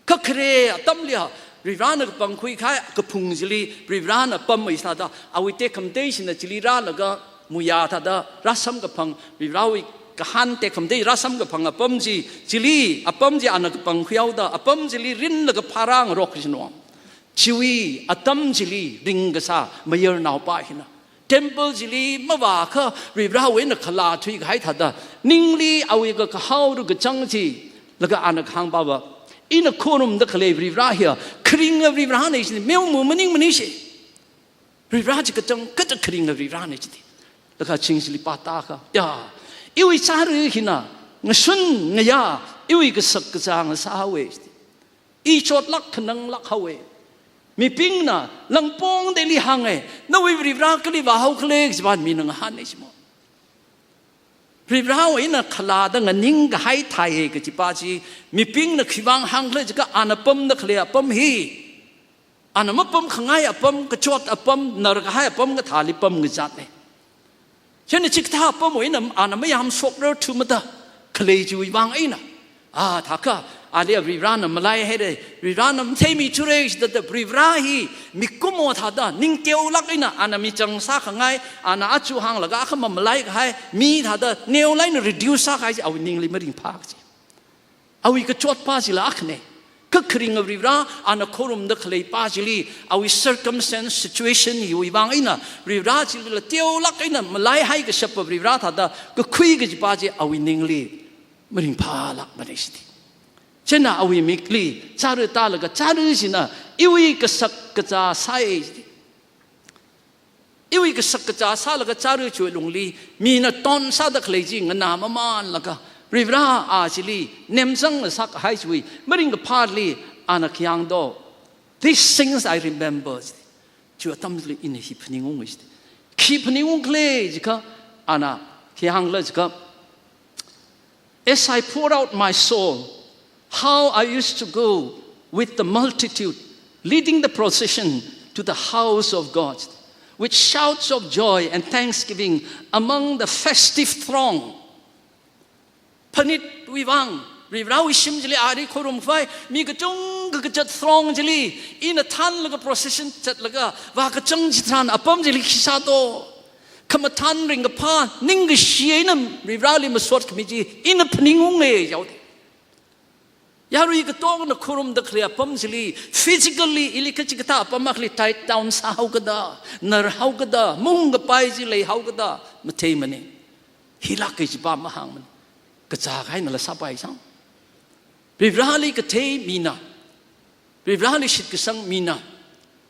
Kha khare atamliya Varivarana kapangkhui kahai kaphung chili Varivarana pammi sāda, awui tekhamatei china chili rālaga muiya thāda rāsamkaphang, Varivarawui kahān tekhamatei rāsamkaphang apam chi, chili apam chi ana kapangkhuihaoda, apam chili rinlaga pharāngarok kajina. Chiwui atam chili ringkasā mayarnaopa hina temple chili mavākha Varivarawui eina khalā thuikahai thāda, ningli awui kakahao rakachang chi, laga ana kahāngpava, ina khorumda khalei Varivara hiya kharinga Varivarana jina, meoma maningmana shi. Varivara chi kachangkhat kharinga Varivarana jida. Laga ching chili pātākha, ya, iwui chara hina ngashun ngayā, iwui kasakkazā ngasāhaowa jida. I chotlāk khananglāk haowa. Mibingna langpongdali hānga, nawui Varivara kali vāhaokhala kajipa mina ngahāna jimo. Varivarawui eina khalāda nganingkahai thāi kajipa chi, mibingna khiwuivang hāngkhala jiakha ana pamda khalei apam hi, ana mapamkhangai apam, kachot apam, narkahai apam kathāli pamkazatna. Chieina chikathā apamwui eina ana mayamshokrarthumada khalei chiwui vang eina, a, thākha, ali Varivarana malaihaira, Varivarana matheimithura jida, Varivara hi mikumo thāda ningteolāk eina ana michang sākhangai, ana aja hānglaga akha mamalaikahai mi thāda neolaina reduce sākahai chi awui ningli maringphā kaji. Awui kachotpa chila akhana. Kha kharinga Varivara, ana khorumda khaleipa chili, awui circumstance, situation hiwui vang eina, Varivara chilila teolāk eina malaihai kashapa Varivara thāda kakhui kajipa chi awui ningli maringphālākmana jida. Chieina awui mikli chara tālaga, chara china iwui kasakkazā sāi jida. Iwui kasakkazā sālaga chara chiwui lungli mina ton sāda khalei chi nganāmamanlaga, Varivara a chili nemzang ngasakahai chiwui maringkaphāli ana khi hāngdo, "These things I remember." Chiwui atamli ina hi phaningungsa. Khi phaningungkhala jiakha, ana khi hāngkhala jiakha, "As I poured out my soul, how I used to go with the multitude, leading the procession to the house of God, with shouts of joy and thanksgiving among the festive throng." Phanitwui vang, Varivarawui shim chili ari khorumkhavai mi kachungkha kazat throng chili ina thānlaga procession zatlaga vākachang chitharan apam chili khi sādo. Khamathān ringkaphā, ningkashi eina Varivarali masot khami chi ina phaningunga jida. Yarui katongna khorumda khalei apam chili, physically ili kachikathā apam akhali tie down sāhaokada, narhaokada, mungkapai chi leihaokada matheimana. Hilāk kajipa mahāngmana. Kazā kahainala sāpai sang. Varivarali kathei mina, Varivarali shitkasang mina,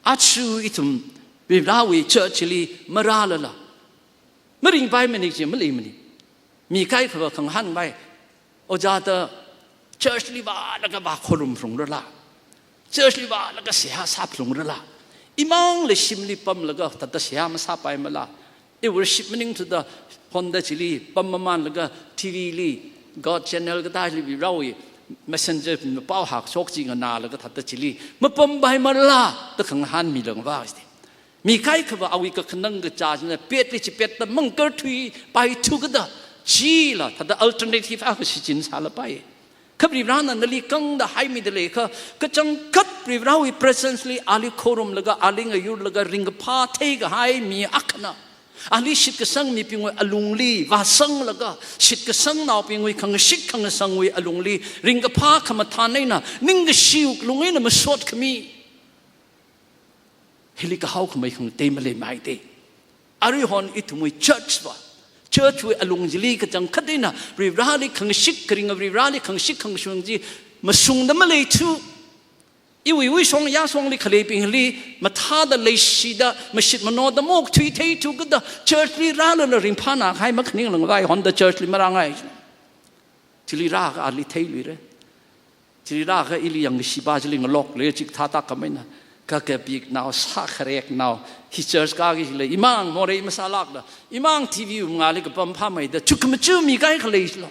aja ithum Varivarawui church li marālala maringpaimana chi maleimana. Mi kaikhava khangahānpai, ojāda church li vālaga vākhorum phalungrala, church li vālaga seihā sāphalungrala, imangla shimli pamlaga thāda seihā masāpaimala. I worship maningthuda phone da chili pammamanlaga, T V li, God channel kathāli Varivarawui messenger pao hākashok chi nganālaga thāda chili mapampaimala da khangahānmilāngva jida. Mi kaikhava awui kakhanang kachā china petli chipetta mangkarthuipaithu kada, chila thāda alternative akha shichin sālapai. Kha Varivarana nali kangda haimida leiakha, kachangkhat Varivarawui presence li ali khorumlaga, ali ngayurlaga ringkaphā theikahai mi akhana, ali shitkasang mibingwui alungli vāsanglaga, shitkasangnaobingwui khangashit khangasangwui alungli ringkaphā khamathān eina, ningkashi wuklung eina masot khami. Hili kahao khamei khangatei maleimeida. Aruihon ithumwui church va, church wui alung chili kachangkhat eina Varivarali khangashit kharing, Varivarali khangashit khangashung chi masungda maleithu. Iwui uishong yāshongli khaleibingli mathāda leishida, mashit manoda maokthui theithu kada, church li rālala ringphānā kahai makhaning langvaihonda church li marāngai. Chili rākha ali theiluira. Chili rākha ili yangkashipa chili ngalokluira, chikathā tākhameina. Kakapiknao, sākhareknao, hi church kāki chila, imang morei masālākla, imang T V wui mangāli kapam phāmeida, chukmajumi kaikha leila.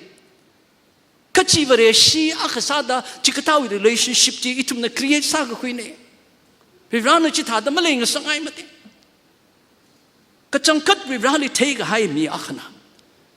Kha chi Vareshi akha sāda, chikathāwui relationship chi ithumna create sākakhuina. Varivarana chithāda maleingasakngai mati. Kachangkhat Varivarali theikahai mi akhana,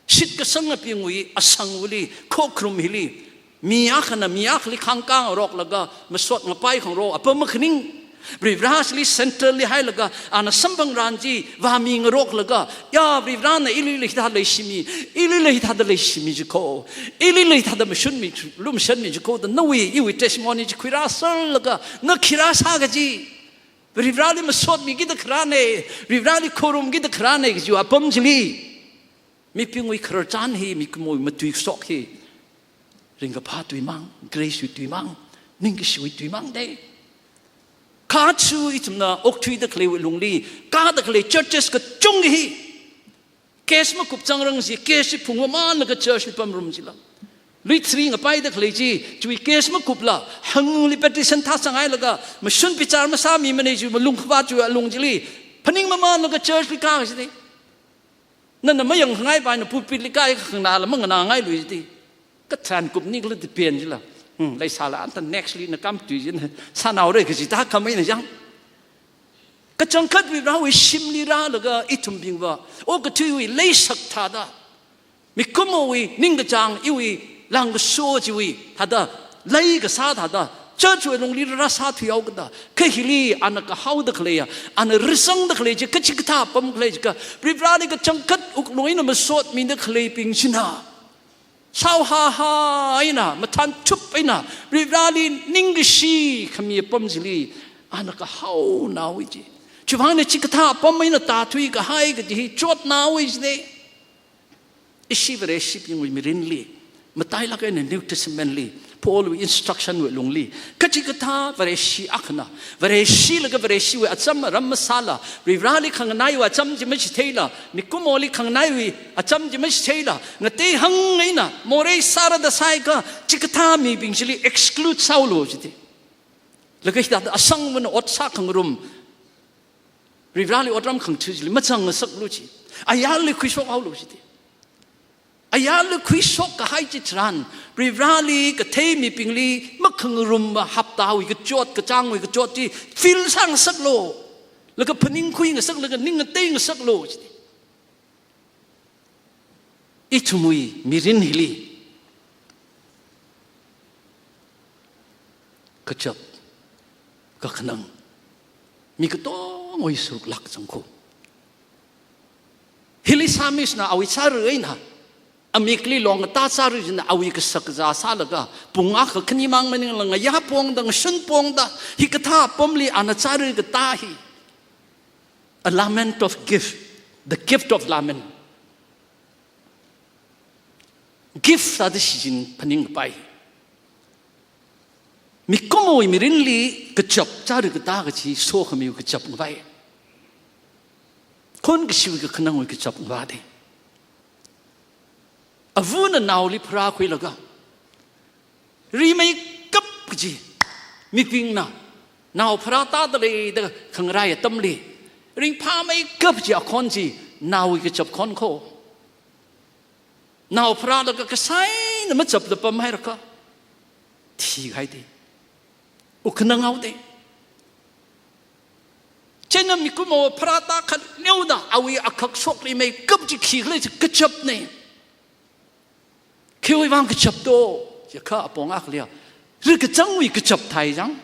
shitkasangabingwui asangwuili, khokharum hili, mi akhana mi akhali khangkāngaroklaga masot ngapai khangarok apam makhaning. Varivarali central li hailaga, ana samphangran chi vāmingaroklaga, ya Varivarana ilila hithā leishimi, ilila hithāda leishimi jikho, ilila hithāda mashunmi, lumashanmi jikho da nawui, iwui testimony chi khuirāserlaga, na khi rāsā kaji. Varivarali masotmikida kharāna, Varivarali khorumkida kharāna kajiwui apam chili, mibingwui khararchan hi, mikumowui matuishok hi, ringkaphā tuimang, grace wui tuimang, ningkashiwui tuimang da. Kha chu ithumna okthuida khaleiwui lungli, kāda khalei churches kachungkha hi, case makup changrang chi, case chi phungmamānlaga church li pamrum chila, lui three ngapaida khalei chi, chiwui case makupla, hangli petition thāsanghailaga, mashun bichar masāmimana chi malung khavāt chiwui alung chili, phaningmamānlaga church li kā kachida. Nana mayangkhangai paina pulpit li kaikha khanganāla manganāngailui chida. Katharan kupni kala depend chila. Hmm, leisāla anta next li na kam tui china sānaora kaji tākhameina yang. Kachangkhat Varivarawui shimli rālaga ithumbingva okathuiwui leisak thāda, mikumowui ningkachāng iwui langkaso chiwui thāda, leikasā thāda, church wui lungli rāsāthuihaokada. Kha hili ana kahaoda khaleiya, ana rāsangda khalei chi kachikathā apam khalei jiakha, Varivarali kachangkhat wuklung eina masotmida khaleibing china, saohaha eina, mathānchup eina, Varivarali ningkashi khami apam chili, ana kahaonaowui chi. Chiwuivangna chikathā apam eina tāthuikahai kaji hi chotnaowui chida. Ishi Vareshibingwui mirinli, matailāk eina New Testament li, Paul wui instruction wui lungli, kachikathā Vareshi akhana, Vareshilaga Vareshiwui acham aram masāla, Varivarali khanganaiwui acham chi machitheila, mikumoli khanganaiwui acham chi machitheila, ngatei hang eina morei sāra da sāakha, chikathā mibing chili exclude sāhaolu chida. Laga hithāda asangvana ot sākhangarum, Varivarali otram khangthu chili mazangngasaklu chi. Ayarli khuishokhaolu chida. Ayarli khuishokkahai chitharan, Varivarali kathei mibingli makhangarumva haptawui kachot, kachāngwui kachot chi feel sāngasaklu. Laga phaningkhuingasaklaga ning ngateingasaklu chida. Ithumwui mirin hili kachap, kakhanang, mi katongawui saruklāk zangkho. Hili psalmist na awui chara eina, amikli longkatā chara china awui kashak kazā sālaga, pung akha khani mang maningla ngayā pongda, ngashun pongda, hikathā apamli ana chara katā hi. A lament of gift, the gift of lament. Gift sāda shichin phaningpai. Mikumowui mirinli kachap, chara katā kachi sokhamiwui kachap ngavai. Khonkashiwui kakhanangwui kachap ngavai da. Avana naoli pharākhuilaga, rimeikap kaji mibingna nao pharātāda leida khangarai atamli, ringphāmeikap kaji akhon chi naowui kachap khonkho. Nao pharālaga kasāna machapla pamhairakha, thihai da. Wukhanang haoda. Chieina mikumo pharāta khaneo da awui akhak shokli meikap chi khikhala chi kachapna. Khiwui vang kachap do, jiakha apong akhali ya. Rikachangwui kachap thai jang.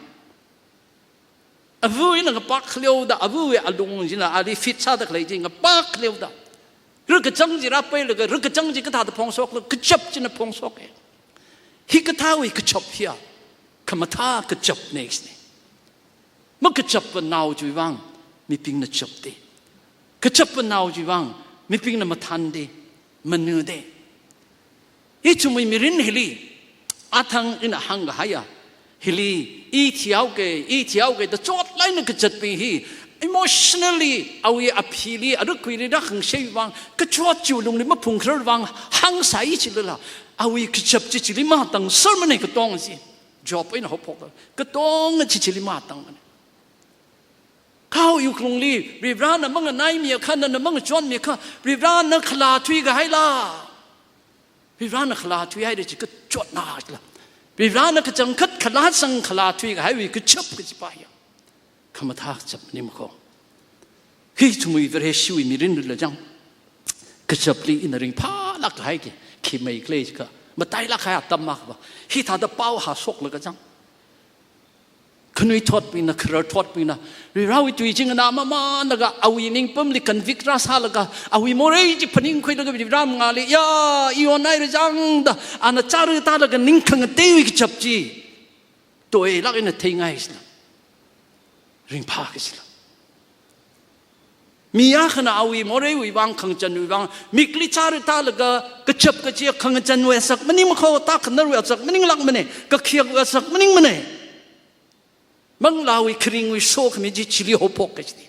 Avawui eina ngapak khaleo da, avawui alung china ali fit sāda khalei chi ngapak khaleo da. Rikachang chi rāpailaga, rikachang chi kathāda phongshok la, kachap china phongshok e. Hikathāwui kachap hiya, khamathā kachapna sine. Makachappa nao chiwui vang mibingna chapde. Kachappa nao chiwui vang mibingna mathānde, manade. Ithumwui mirin hili, athang ina hāngkahaiya, hili, i thihaoke, i thihaoke da chotlāk eina kazatbing hi, emotionally, awui aphili, arikuili rākhangashei vang, kachot chiwui lungli maphungkharar vang, hāngsai chilala, awui kachap chi chili matangsermana katong chi. Job eina haophok, katong chi chili matangmana. Khawui wuklungli, Varivarana manganaimiakha, nana mangachonmiakha, Varivarana khalā thuikahaila. Varivarana khalā thuihaira jiakha chotna la. Varivarana kachangkhat khalā sang khalā thuikahaiwui kachap kajipa hiya, khamathā kachap maning makho. Hi ithumwui Vareshiwui mirinlila jang, kachapli ina ringphālāk kahai khi, khi meikhala jiakha, matailāk kahai atam makho. Hithāda pao hāshoklaga jang, khanuithotbingna, khararthotbingna, Varivarawui tui chi nganā mamānlaga, awui ningpamli convict rāsālaga, awui morei chi phaningkhuilaga Varivara mangāli, ya, i onhaira jang da, ana chara tālaga ning khangateiwui kachap chi toilāk eina theingai sila. Ringphā kasila. Mi akhana awui moreiwui vang, khangachanwui vang, mikli chara tālaga kachap kaji khangachanwui asak maning makho, tākhanarwui asak maninglākmana, kakhayakwui asak maningmana. Manglāwui kharingwui sokhami chi chili haophok kaji.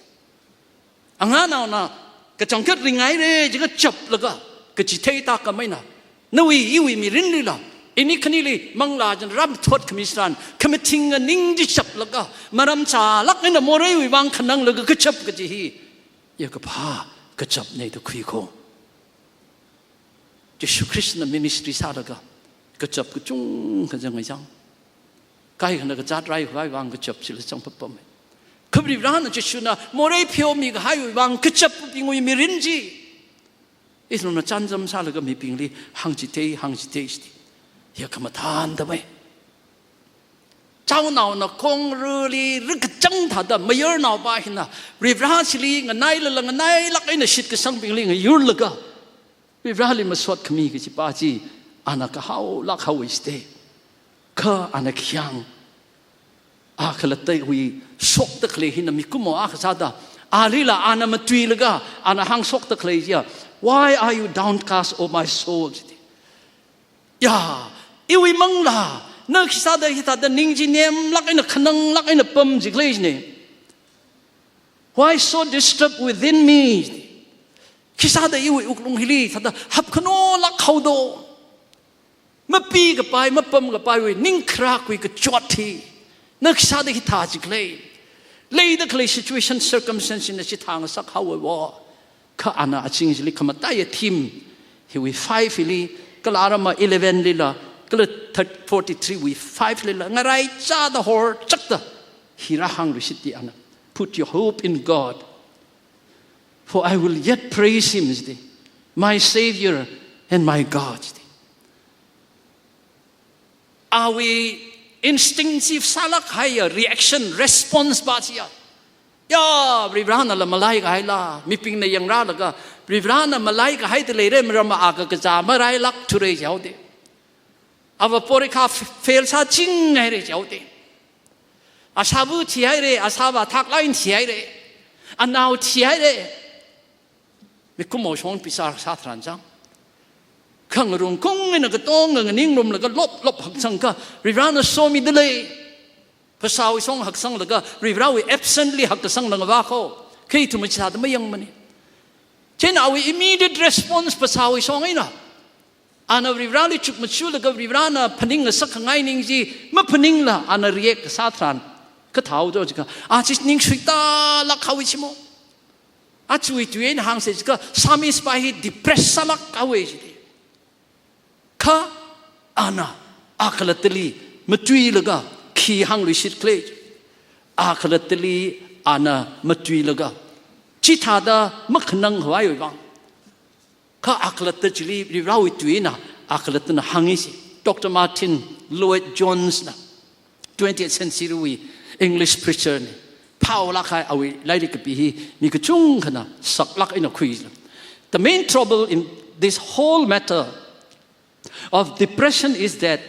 Anganaona kachangkhat ringhaira jiakha chaplaga, kachithei tākhameina. Nawui iwui mirinlila, ini khanili manglā china rāmathot khami tharan, khamathing aning chi chaplaga, maram chālāk eina moreiwui vang khananglaga kachap kaji hi, yakaphā kachapna da khuikho. Jishu Khristana ministry sālaga, kachap kachungkha zanghai jang. Kaikhana kazāt raikhavai vang kachap chila zangpapamma. Kha Varivarana Jishuna morei pheomikahaiwui vang kachapbingwui mirin chi, ithumna chānjam sālaga mibingli hāngchithei, hāngchithei chiti, ya khamathānda mai. Chaonaona khongruli rikachang thāda mayarnaopa hina, Varivara chili nganailala nganailāk eina shitkasangbingli ngayurlaga, Varivarali masot khami kajipa chi, ana kahaolāk haowa chite. Kha ana khayang, a khalattawui shokda khalei hina mikumo akha sāda, alila ana matuilaga, ana hāngshokda khalei chiya, "Why are you downcast, O my soul?" chiti. Ya, iwui manglā, na khisāda hithāda ning chi nemlāk eina khananglāk eina pam jikhala jine. "Why so disturbed within me?" Khisāda iwui wuklung hili thāda hapkhanolāk haodo. Mapikapai, mapamkapaiwui ning kharākwui kachot hi, na khisāda hithā jikhala. Leida khalei situation, circumstance na chithāngasak haowa. Kha ana aching chili khamataiya theme hiwui five hili, kala arama eleven lila, kala thirty, forty-three wui five lila ngaraichāda horchakda hi rāhāngluishit ti ana, "Put your hope in God, for I will yet praise him," chiti, "my Savior and my God," chiti. Awui instinctive sālāk haiya reaction, response pa chiya, ya, Varivaranala malaikahaila, mibingna yangrālaga, Varivarana malaikahaida leira, maramva a kakazā marailākthura jihaoda. Ava porikha f-, fail sāchinghaira jihaoda. Ashāva thihaira, ashāvā thaklāk eina thihaira, anao thihaira. Mikumo shong pisar sā tharan chang, khangarung kung eina katonga nganingrumlaga loplop haksangkha, Varivarana somida lei. Phasāwui shong haksanglaga, Varivarawui absently hakkasang lāngva kho, kha ithum chithāda mayangmana. Chieina awui immediate response phasāwui shong eina, ana Varivarali chukmajalaga Varivarana phaningngasak khangai ning chi maphaningla, ana react kasā tharan kathāhaodo jiakha, a chi ning suitālāk haowa chimo. Aja tui eina hāngsa jiakha, psalmist pa hi depress sālāk haowa chiti. Kha ana a khalattali matuilaga khi hāngluishit khala. A khalattali ana matuilaga, chithāda makhanang khavaiwui vang. Kha akhalatta chili Varivarawui tuina akhalattana hāngi si. Doctor Martyn Lloyd-Jones na, twentieth century wui English preacher na, phāolāk kahai awui lairik kapi hi mi kachungkhana saklāk eina khuila. The main trouble in this whole matter of depression is that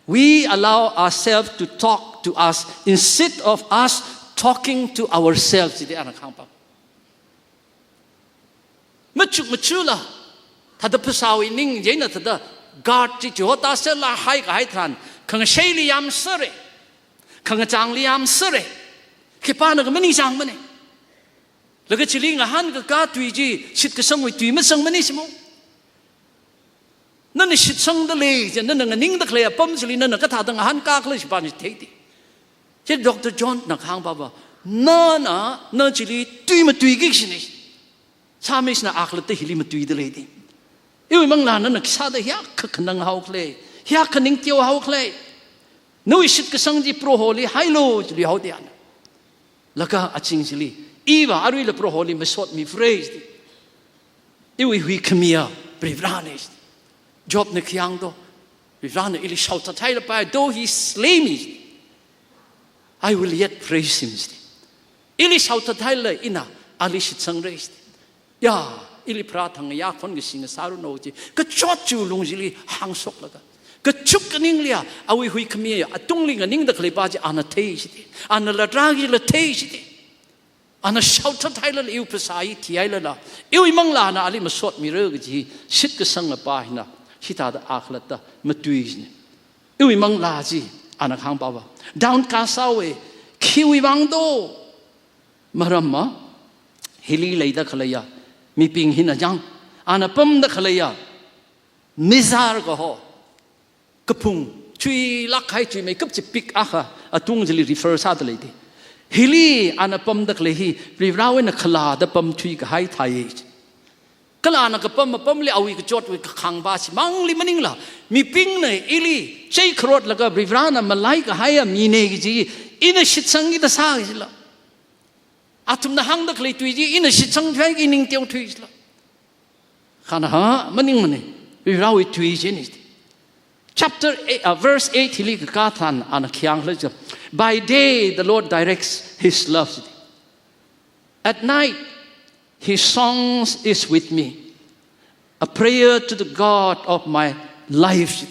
we allow ourselves to talk to us instead of us talking to ourselves, jida ana kahāngpa. Machuk machula, thāda phasāwui ning eina thāda guard chi chihotasela haikahai tharan, khangasheili yamsera, khangachāngli yamsera, khipānakha maningsangmana. Laga chili ngahānkakā tui chi shitkasangwui tui masangmana simo. Nana shitsangda lei, chi nana nganingda khalei apam chili nana kathāda ngahānkā khala shipāna theida. Chi Doctor John na kahāngpava, nana, na chili tui matuiki kashina. Psalmist na akhalatta hili matuida leida. Iwui manglāna na khisāda hiyākha khananghao khala, hiyākha ningteohao khala. Nawui shitkasang chi Proholi hailu, chili haoda ana. Laga aching chili, iva aruila Proholi masotmi phrase di. Iwui huikhamiya Varivarana. Job na khayang to, Varivarana ili shaothathailapai, though he slay me, I will yet praise him. Ili shaothathaila ina ali shitsangra. Ya, ili pharāthang ya khon kashi ngasāranu chi, kachot chi lung chili hāngshok laga, kachuk kaningli ya, awui huikhami ya, atungli nganingda khaleipa chi ana thei shida. Ana latrā kila thei shida. Ana shaothathailala, iwui phasā hi thihailala, iwui manglāna ali masotmira kaji shitkasangapa hina, hithāda akhalatta matui kashina. Iwui manglā chi, ana kahāngpava, downcast sāhaowa, khiwui vang to. Maramva, hili leida khaleiya mibing hina jang, ana pamda khaleiya mizar kaho, kaphung, chuilāk kahai chuimeikap chi peak akha atung chili refer sāda leida. Hili ana pamda khalei hi Varivarawui eina khalada pamthui kahai thāi. Kala ana kapam apamli awui kachotwui kakhangpa chimangli maningla, mibingna ili cheikharotlaga Varivarana malai kahaiya mina kaji ina shitsangkida sā kajila, athumna hāngda khalei tui chi ina shitsangthuihaiki, ningteothui kajila. Kha ana hānga, maningmana, Varivarawui tui china. Chapter eight, uh, verse eight hili kakā tharan ana khayang khala chi, "By day the Lord directs his love. At night his songs is with me, a prayer to the God of my life."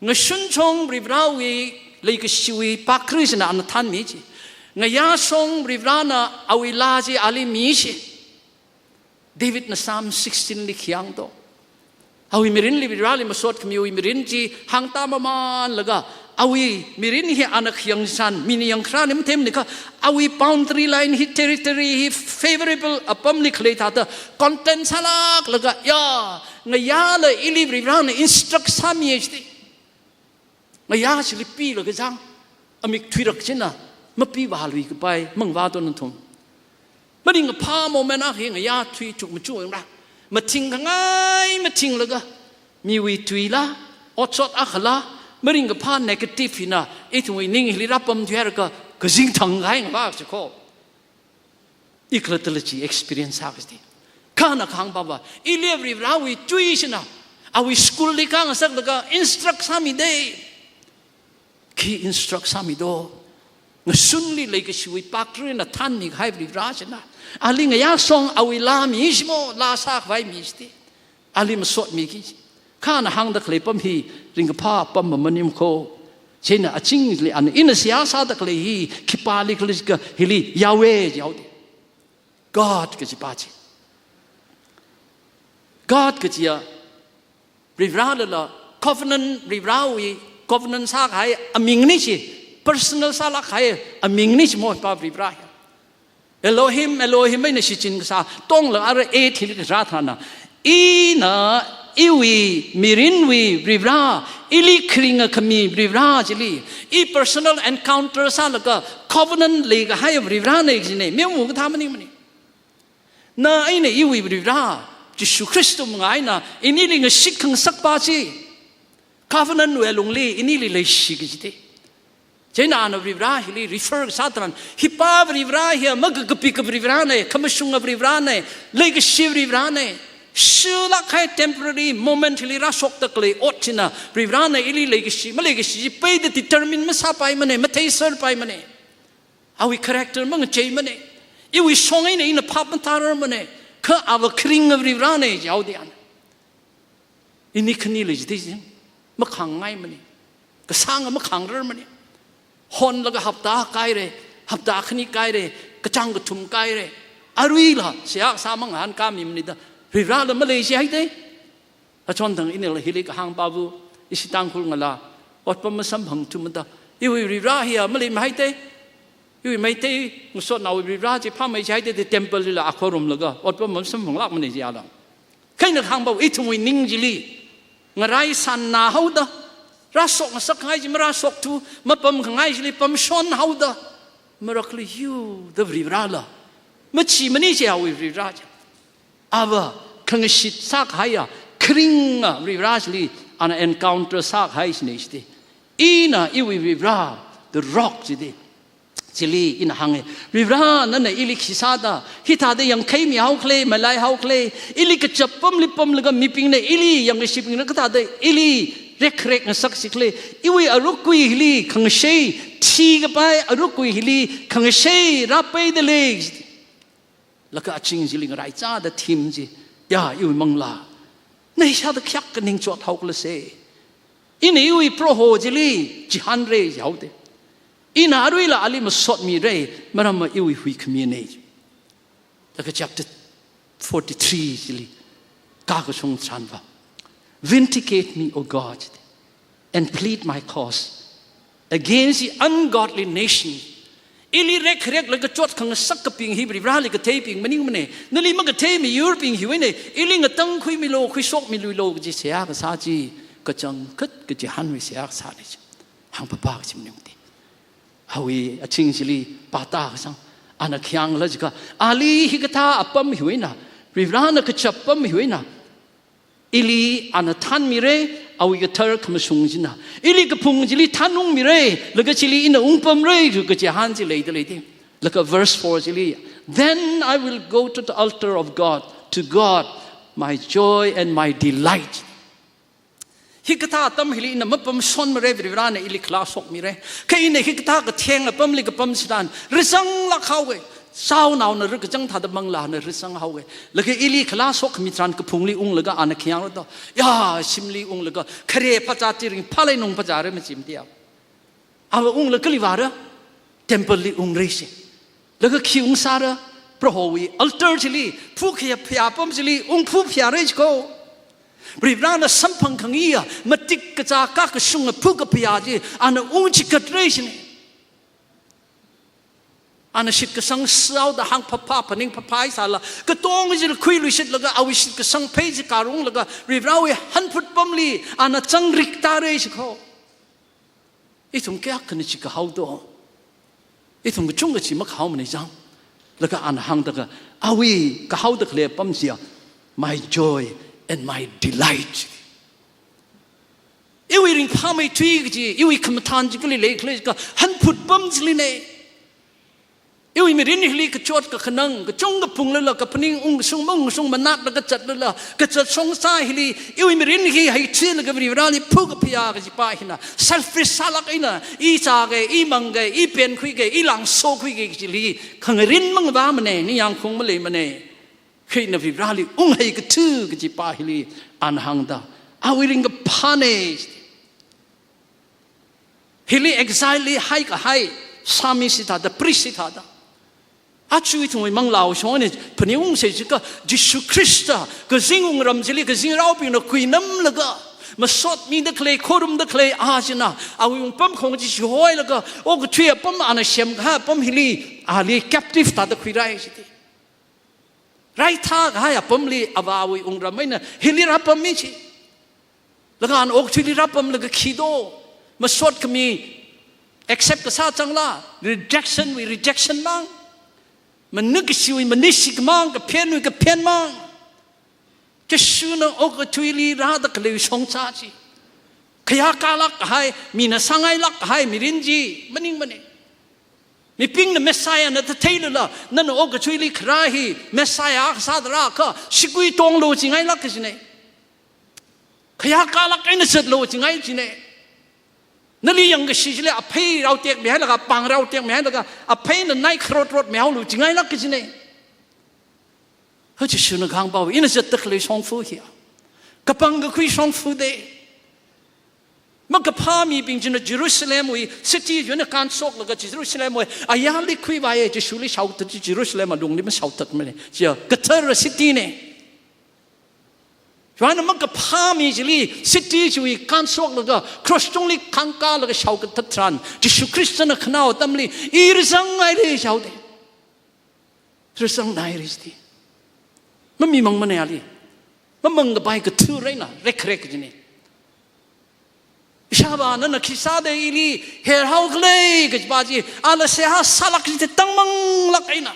Ngashun shong Varivarawui leikashiwui pakri china ana thanmi chi. Ngayā shong Varivarana awui laa chi ali mi chi. Davidna Psalm sixteen li khayang to, awui mirinli Varivarali masot khamiwui mirin chi hāngtāmamanlaga, awui mirin hi ana khayang san, mina yangkharā ni mathemni kha, awui boundary line hi, territory hi favorable apamli khalei thāda content sālāklaga, ya, ngayāla ili Varivarana instruct sāmi jida. Ngayā chili pilaga jang, amik thuirak china, mapi vālui kapai, mangvā to nathum. Maringkaphā moment akha hi ngayā thui chukmachu yangra. Mathingkhangai mathinglaga, miwui tuila, otshot akhala, maringkaphā negative hina ithumwui ning hili rāpamthuihairaka, kazing thangkahai ngavā chi kho. Ikhalattala chi experience sā kajida. Kha ana kahāngpava, ili Varivarawui tui china, awui school li khangasaklaga instruct sāmida. Khi instruct sāmi to? Ngashunli leikashiwui pakrina thanmi kahai Varivara china, ali ngayā shong awui laa mi shimo, laa sākhavai mi shida. Ali masotmiki. Kha ana hāngda khalei pam hi ringkaphā pam maning kho. Chieina achingli ana ina seihā sāda khalei hi khipāli khala jiakha hili Yahweh jihaoda. God kajipa chi. God kajiya Varivaralala covenant, Varivarawui covenant sākahai amingna chi, personal sālākkahai amingna chi mo pa Varivara hi. Elohim, Elohim eina shichin kasā, tongla ara eight hili kasā thāna. Ina iwui mirinwui Varivara, ili kharinga khami Varivara chili, i personal encounter sālaga covenant leikahai Varivarana kajina, meomu kathā maningmana. Na eina iwui Varivara, Jishu Khrista manga eina, inili ngashit khangasakpa chi, covenant wui lungli, inili leishi kajida. Chieina ana Varivara hili refer sā tharan, hipa Varivara hiya makakapika Varivarana, khamashunga Varivarana, leikashi Varivarana. Shilāk kahai temporary moment hili rāshokda khalei ot china Varivarana ili leikashi maleikashi chi peida determine masāpaimana, matheiserpaimana. Awui character mangacheimana. Iwui shong eina ina phap matararmana. Kha ava kharinga Varivarana jihaoda ana, ini khanili jiti jing makhāngngaimana. Kasānga makhāngrarmana. Honlaga hapta kahaira, hapta khani kahaira, kachāng kathum kahaira. Aruila seihā kasā mangahānkāmimanida, Varivarala malei jihaida. Achon thang inila hili kahāng pāva, ishi Tangkhul ngala otpam masamphangthumada, iwui Varivara hiya maleimahaida. Iwui Meitei ngasotnaowui Varivara chi phāmei jihaida, temple lila akhorumlaga otpam masamphanglākmana jiala. Kha ina kahāng pāva, ithumwui ning chili ngarai sānna haoda, rāshok ngasakngai chi marāshokthu, mapamkhangai chili pamshon haoda, marakliyu da Varivarala machimanei jihaowa Varivara chi. Ava khangashit sākahaiya, kharinga Varivara chili ana encounter sākahai china jiti. Ina iwui Varivara, the rock jiti. Chili ina hānga, Varivara nana ili khi sāda hithāda yangkhaimi haokhala, malai haokhala, ili kachap pamli pamlaga mibingna ili, yangkashibingna kathāda ili rekrek ngasakchikhala, iwui arukkui hili khangashei, thikapai arukkui hili khangashei rāpeida lei. Laga aching chili ngaraichāda theme chi, ya, iwui manglā, na ishāda kayākha ningchot haokhala se. Ina iwui Proho chili chihānra jihaoda, ina aruila ali masotmira, maramva iwui huikhamina. Laga chapter forty-three chili kakashung tharanva, "Vindicate me, O God, and plead my cause against the ungodly nation." Ili rekreklaga chotkhangasak kaping hi Varivarali katheibing maningmana. Nali makathei miyurbing hiwuina ili ngatangkhuimilu, khuishokmiluilu kaji seihā kasā chi, kachangkhat kachihānwui seihā kasāna chi. Hāngpapa kachi maningmana. Awui aching chili pāta kasang, ana khayangla jiakha, ali hikathā apam hiwuina, Varivarana kachap apam hiwuina, ili ana thanmira, awui kathar khamashung china. Ili kaphung chili thanungmira, laga chili ina ungpamra, kachihān chi leida leida. Laga verse four chili, "Then I will go to the altar of God, to God, my joy and my delight." Hikathā atam hili ina mapamshonmara, Varivarana ili khalāshokmira. Kha ina hikathā katheng apamli kapam chitharan, razanglāk haowa. Chaonaona rakachang thāda manglāna razang haowa. Laga ili khalāshokkhami tharan kaphungli unglaga ana khayang rāda, ya, shimli unglaga, khare phāchā tiring phālei nung phāchāra machimtiya. Ava unglaga kali vāra, temple li ungra chi. Laga khi ungsāra, Prohowui altar chili, phukhaya phaya apam chili ungphuphayara chiko. Varivarana samphangkhangayi, matik kachā kakashunga phukaphaya chi, ana ungchikatra china. Ana shitkasang sāhaoda hāngphapha, phaningphapha sāla, katonga chili khuiluishitlaga, awui shitkasang phei chi karunglaga, Varivarawui hanphut apamli ana changrik tāra chiko. Ithum kayākhana chi kahaoda. Ithum kachungkha chi makahaomana chang. Laga ana hāngda kha, awui kahaoda khalei apam chiya, "My joy and my delight." Iwui ringphāmeithui kaji, iwui khamathān chi kali leikhala jiakha, hanphut apam chilina. Iwui mirin hili kachot kakhanang, kachungkha phunglala, kaphaning ungkashung maungkashung manatlaga zatlala, kazat shongza hili, iwui mirin hi heithuilaga Varivarali phukaphaya kajipa hina, selfish sālāk eina, i zāga, i mangga, i penkhuiga, i langsokhuiga kajili khangarin mangavāmana, ningyāngkhaung maleimana. Kha ina Varivarali unghai kathu kajipa hili ana hāngda, awui ringkaphāna. Hili exile li haikahai, psalmist hithāda, priest hithāda. Aja ithumwui manglāwui shong eina phaningungsa jiakha, Jishu Khrista kazing wungram chili kazingraobingna kuinamlaga, masotmida khalei, khorumda khalei a china, awui wungpamkhong chi chihoilaga, okathui apam ana semkahai apam hili, ali captive thāda khuirai chiti. Raithākahai apamli avāwui wungram eina hili rāpammi chi. Laga ana okathuili rāpamlaga khi do, masotkhami accept kasā changla, rejection wui rejection mang, manuk kashiwui manukshi mang, kaphenwui kaphen mang. Jishuna okathuili rāda khalei shongza chi. Khayākālāk kahai, mina sāngailāk kahai mirin chi maningmane. Mibingna Messiah na tatheilala, nana okathuili kharā hi Messiah akha sāda rākha, sigui tonglu chingailāk kajine. Khayākālāk eina zatlu chingai chine. Nali yangkashi chili aphei rao tekmihailaga, pāng rao tekmihailaga, apheina nai kharot rotmihaolu chingailāk kajine. Ho Jishuna kahāngpao, ina zatda khalei shongfa hiya kapang kakhui shongfa de. Makaphā mibing china Jerusalemwui city china kānshoklaga Jerusalemwui ayarli khuivāye, Jishuli shaothat chi Jerusalem alungli mashaothatmane. Chiya kathara city ne. China makaphā mi chili city chiwui kānshoklaga cross tungli khangkālaga shaokathat tharan, Jishu Khristana khanao atamli, i razanghaire shaode. Razanghaire jide. Mamimangmane ali. Mamangkapai kathu reina, rekrek jine. Ishāvā nana khisāda ili herhao khalei kajipa chi, ala seihā sālāk jide tangmanglāk eina.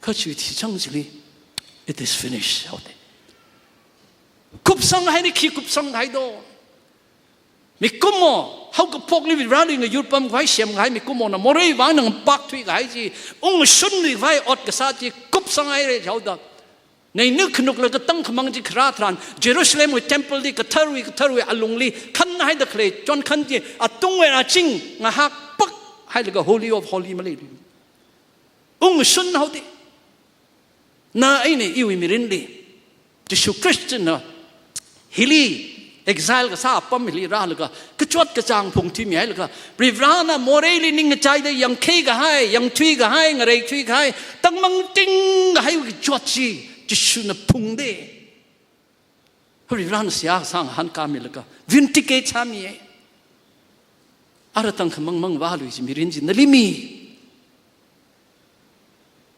Kachi thichang chili, "It is finished," haode. Kupsanghaine, khi kupsanghaido. Mikumo, haokaphokli Vareli ngayurpam khavai semkahai mikumona moreiwui vang ngapākthui kahai chi, ungshunluikhavai ot kasā chi kupsanghaire jihaoda. Neina khanukla katang khamang chi kharā tharan, Jerusalemwui temple li katharwui, katharwui alungli khanhaida khalei chonkhan chi, atungwui aching ngahak pak hailaga Holy of Holy maleilui. Ungshun haode. Na eina iwui mirinli, Jishu Khristana hili exile kasā apam hili rālaga, kachot kachāng phungthuimihailaga, Varivarana moreili ningkachaida yangkhui kahai, yangthui kahai, ngareithui kahai, tangmangting kahaiwui kachot chi, Jishuna phungde. Varivarana seihā sāngahānkāmilaga, vindicate sāmiye. Ara tangkhamang mangvālui chi mirin chi nali mi.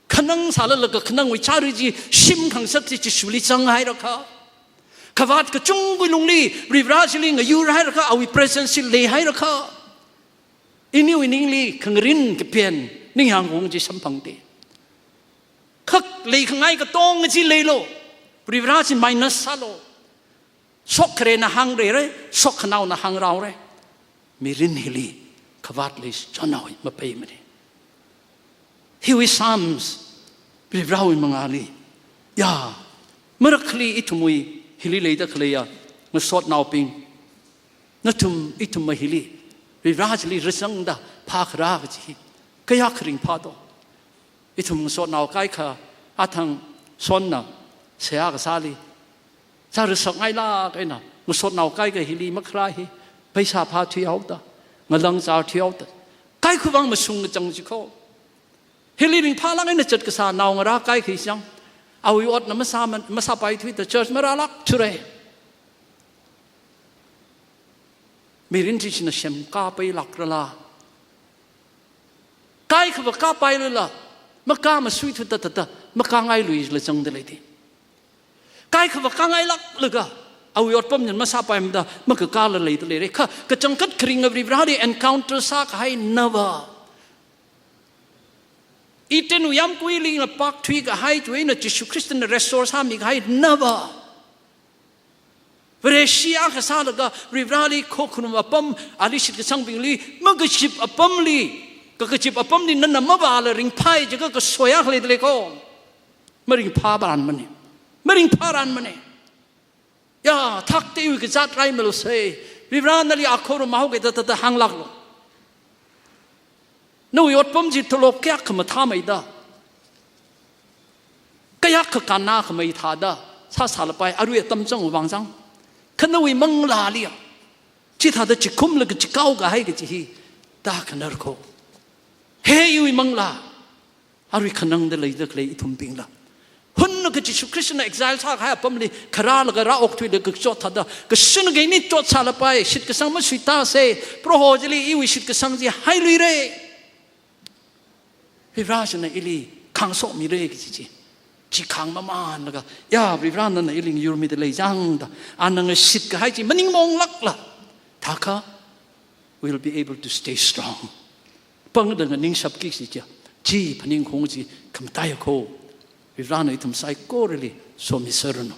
Khanang sālalaga khanangwui chari chi shimkhangasak chi Jishuli zanghairakha. Kavāt kachungwui lungli Varivara chili ngayurhairakha, awui presence chi leihairakha. Iniwui ningli khangarin kapen ningyāng kong chi samphangde. Kha leikhangai katonga chi leilu. Varivara chi minus sālu. Shokkhare na hāngreire, shokkhanaona hāngraore. Mirin hili kavāt leichonhaowa mapeimane. Hiwui Psalms, Varivarawui mangāli. Ya, marakhali ithumwui hili leida khaleiya ngasotnaobing, nathum ithumva hili Varivara chili razangda phākharā kaji hi kayākha ringphādo. Ithum ngasotnao kaikha athang Sonna seihā kasāli, chāra sakngailāk eina ngasotnao kaikha hili makharā hi, pheisā phāthuihaoda, ngalang zārthuihaoda, kaikha vang mashung kachang jikho. Hili ringphālāk eina zatkasā naongarā kaikha hi chang, awui otna masāman, masāpaithuida church marālākthure. Mirin chi china semkāpailākrala? Kaikhava kāpailala, makāmasuithu tathāda, makāngailuila zangda leide. Kaikhava kāngailāklaga, awui otpam china masāpaimada, makakāla leida leire. Kha, kachangkhat kharinga Varivarali encounter sākahai nava. Edenwui yāmguili ngapākthui kahai, chieina Jishu Khristana restore sāmikahai nava. Vareshi akha sālaga, Varivarali khokharum apam, ali shitkasangbingli, makazip apamli, kakazip apamli nana mavāla ringphai jiakha kasoi akha leida leiko. Maringphāranmane. Maringphāranmane. Ya, thakte iwui kazāt rai malusei. Varivara nali akhorum mahaoke da, da, da hānglāklu. Nawui otpam chi tolop kayākha mathāmeida, kayākha kannā khamei thāda sāsālapai, arui atam chang vang chang. Kha nawui manglāliya chithāda chikhumlaga chikao kahai kaji hi tākhanar kho. He iwui manglā, arui khanangda leida khalei ithumbingla, hunna ka Jishu Khristana exile sākahai apamli kharālaga rāokthuilaga kachot thāda, kashun kaini chot sālapai, shitkasang masuitāsei, Proho chili iwui shitkasang chi hailuire. Varivara china ili khāngshokmire kaji chi, chi khāngmamanlaga, ya, Varivara nana ili ngayurmida leichang da, ana ngashit kahai chi maningmonglākla, thākha we'll be able to stay strong. Pangda nganingshapki kaji chiya, chi phaningkhaung chi khamataiya kho. Varivarana ithum saikorali somiserranu.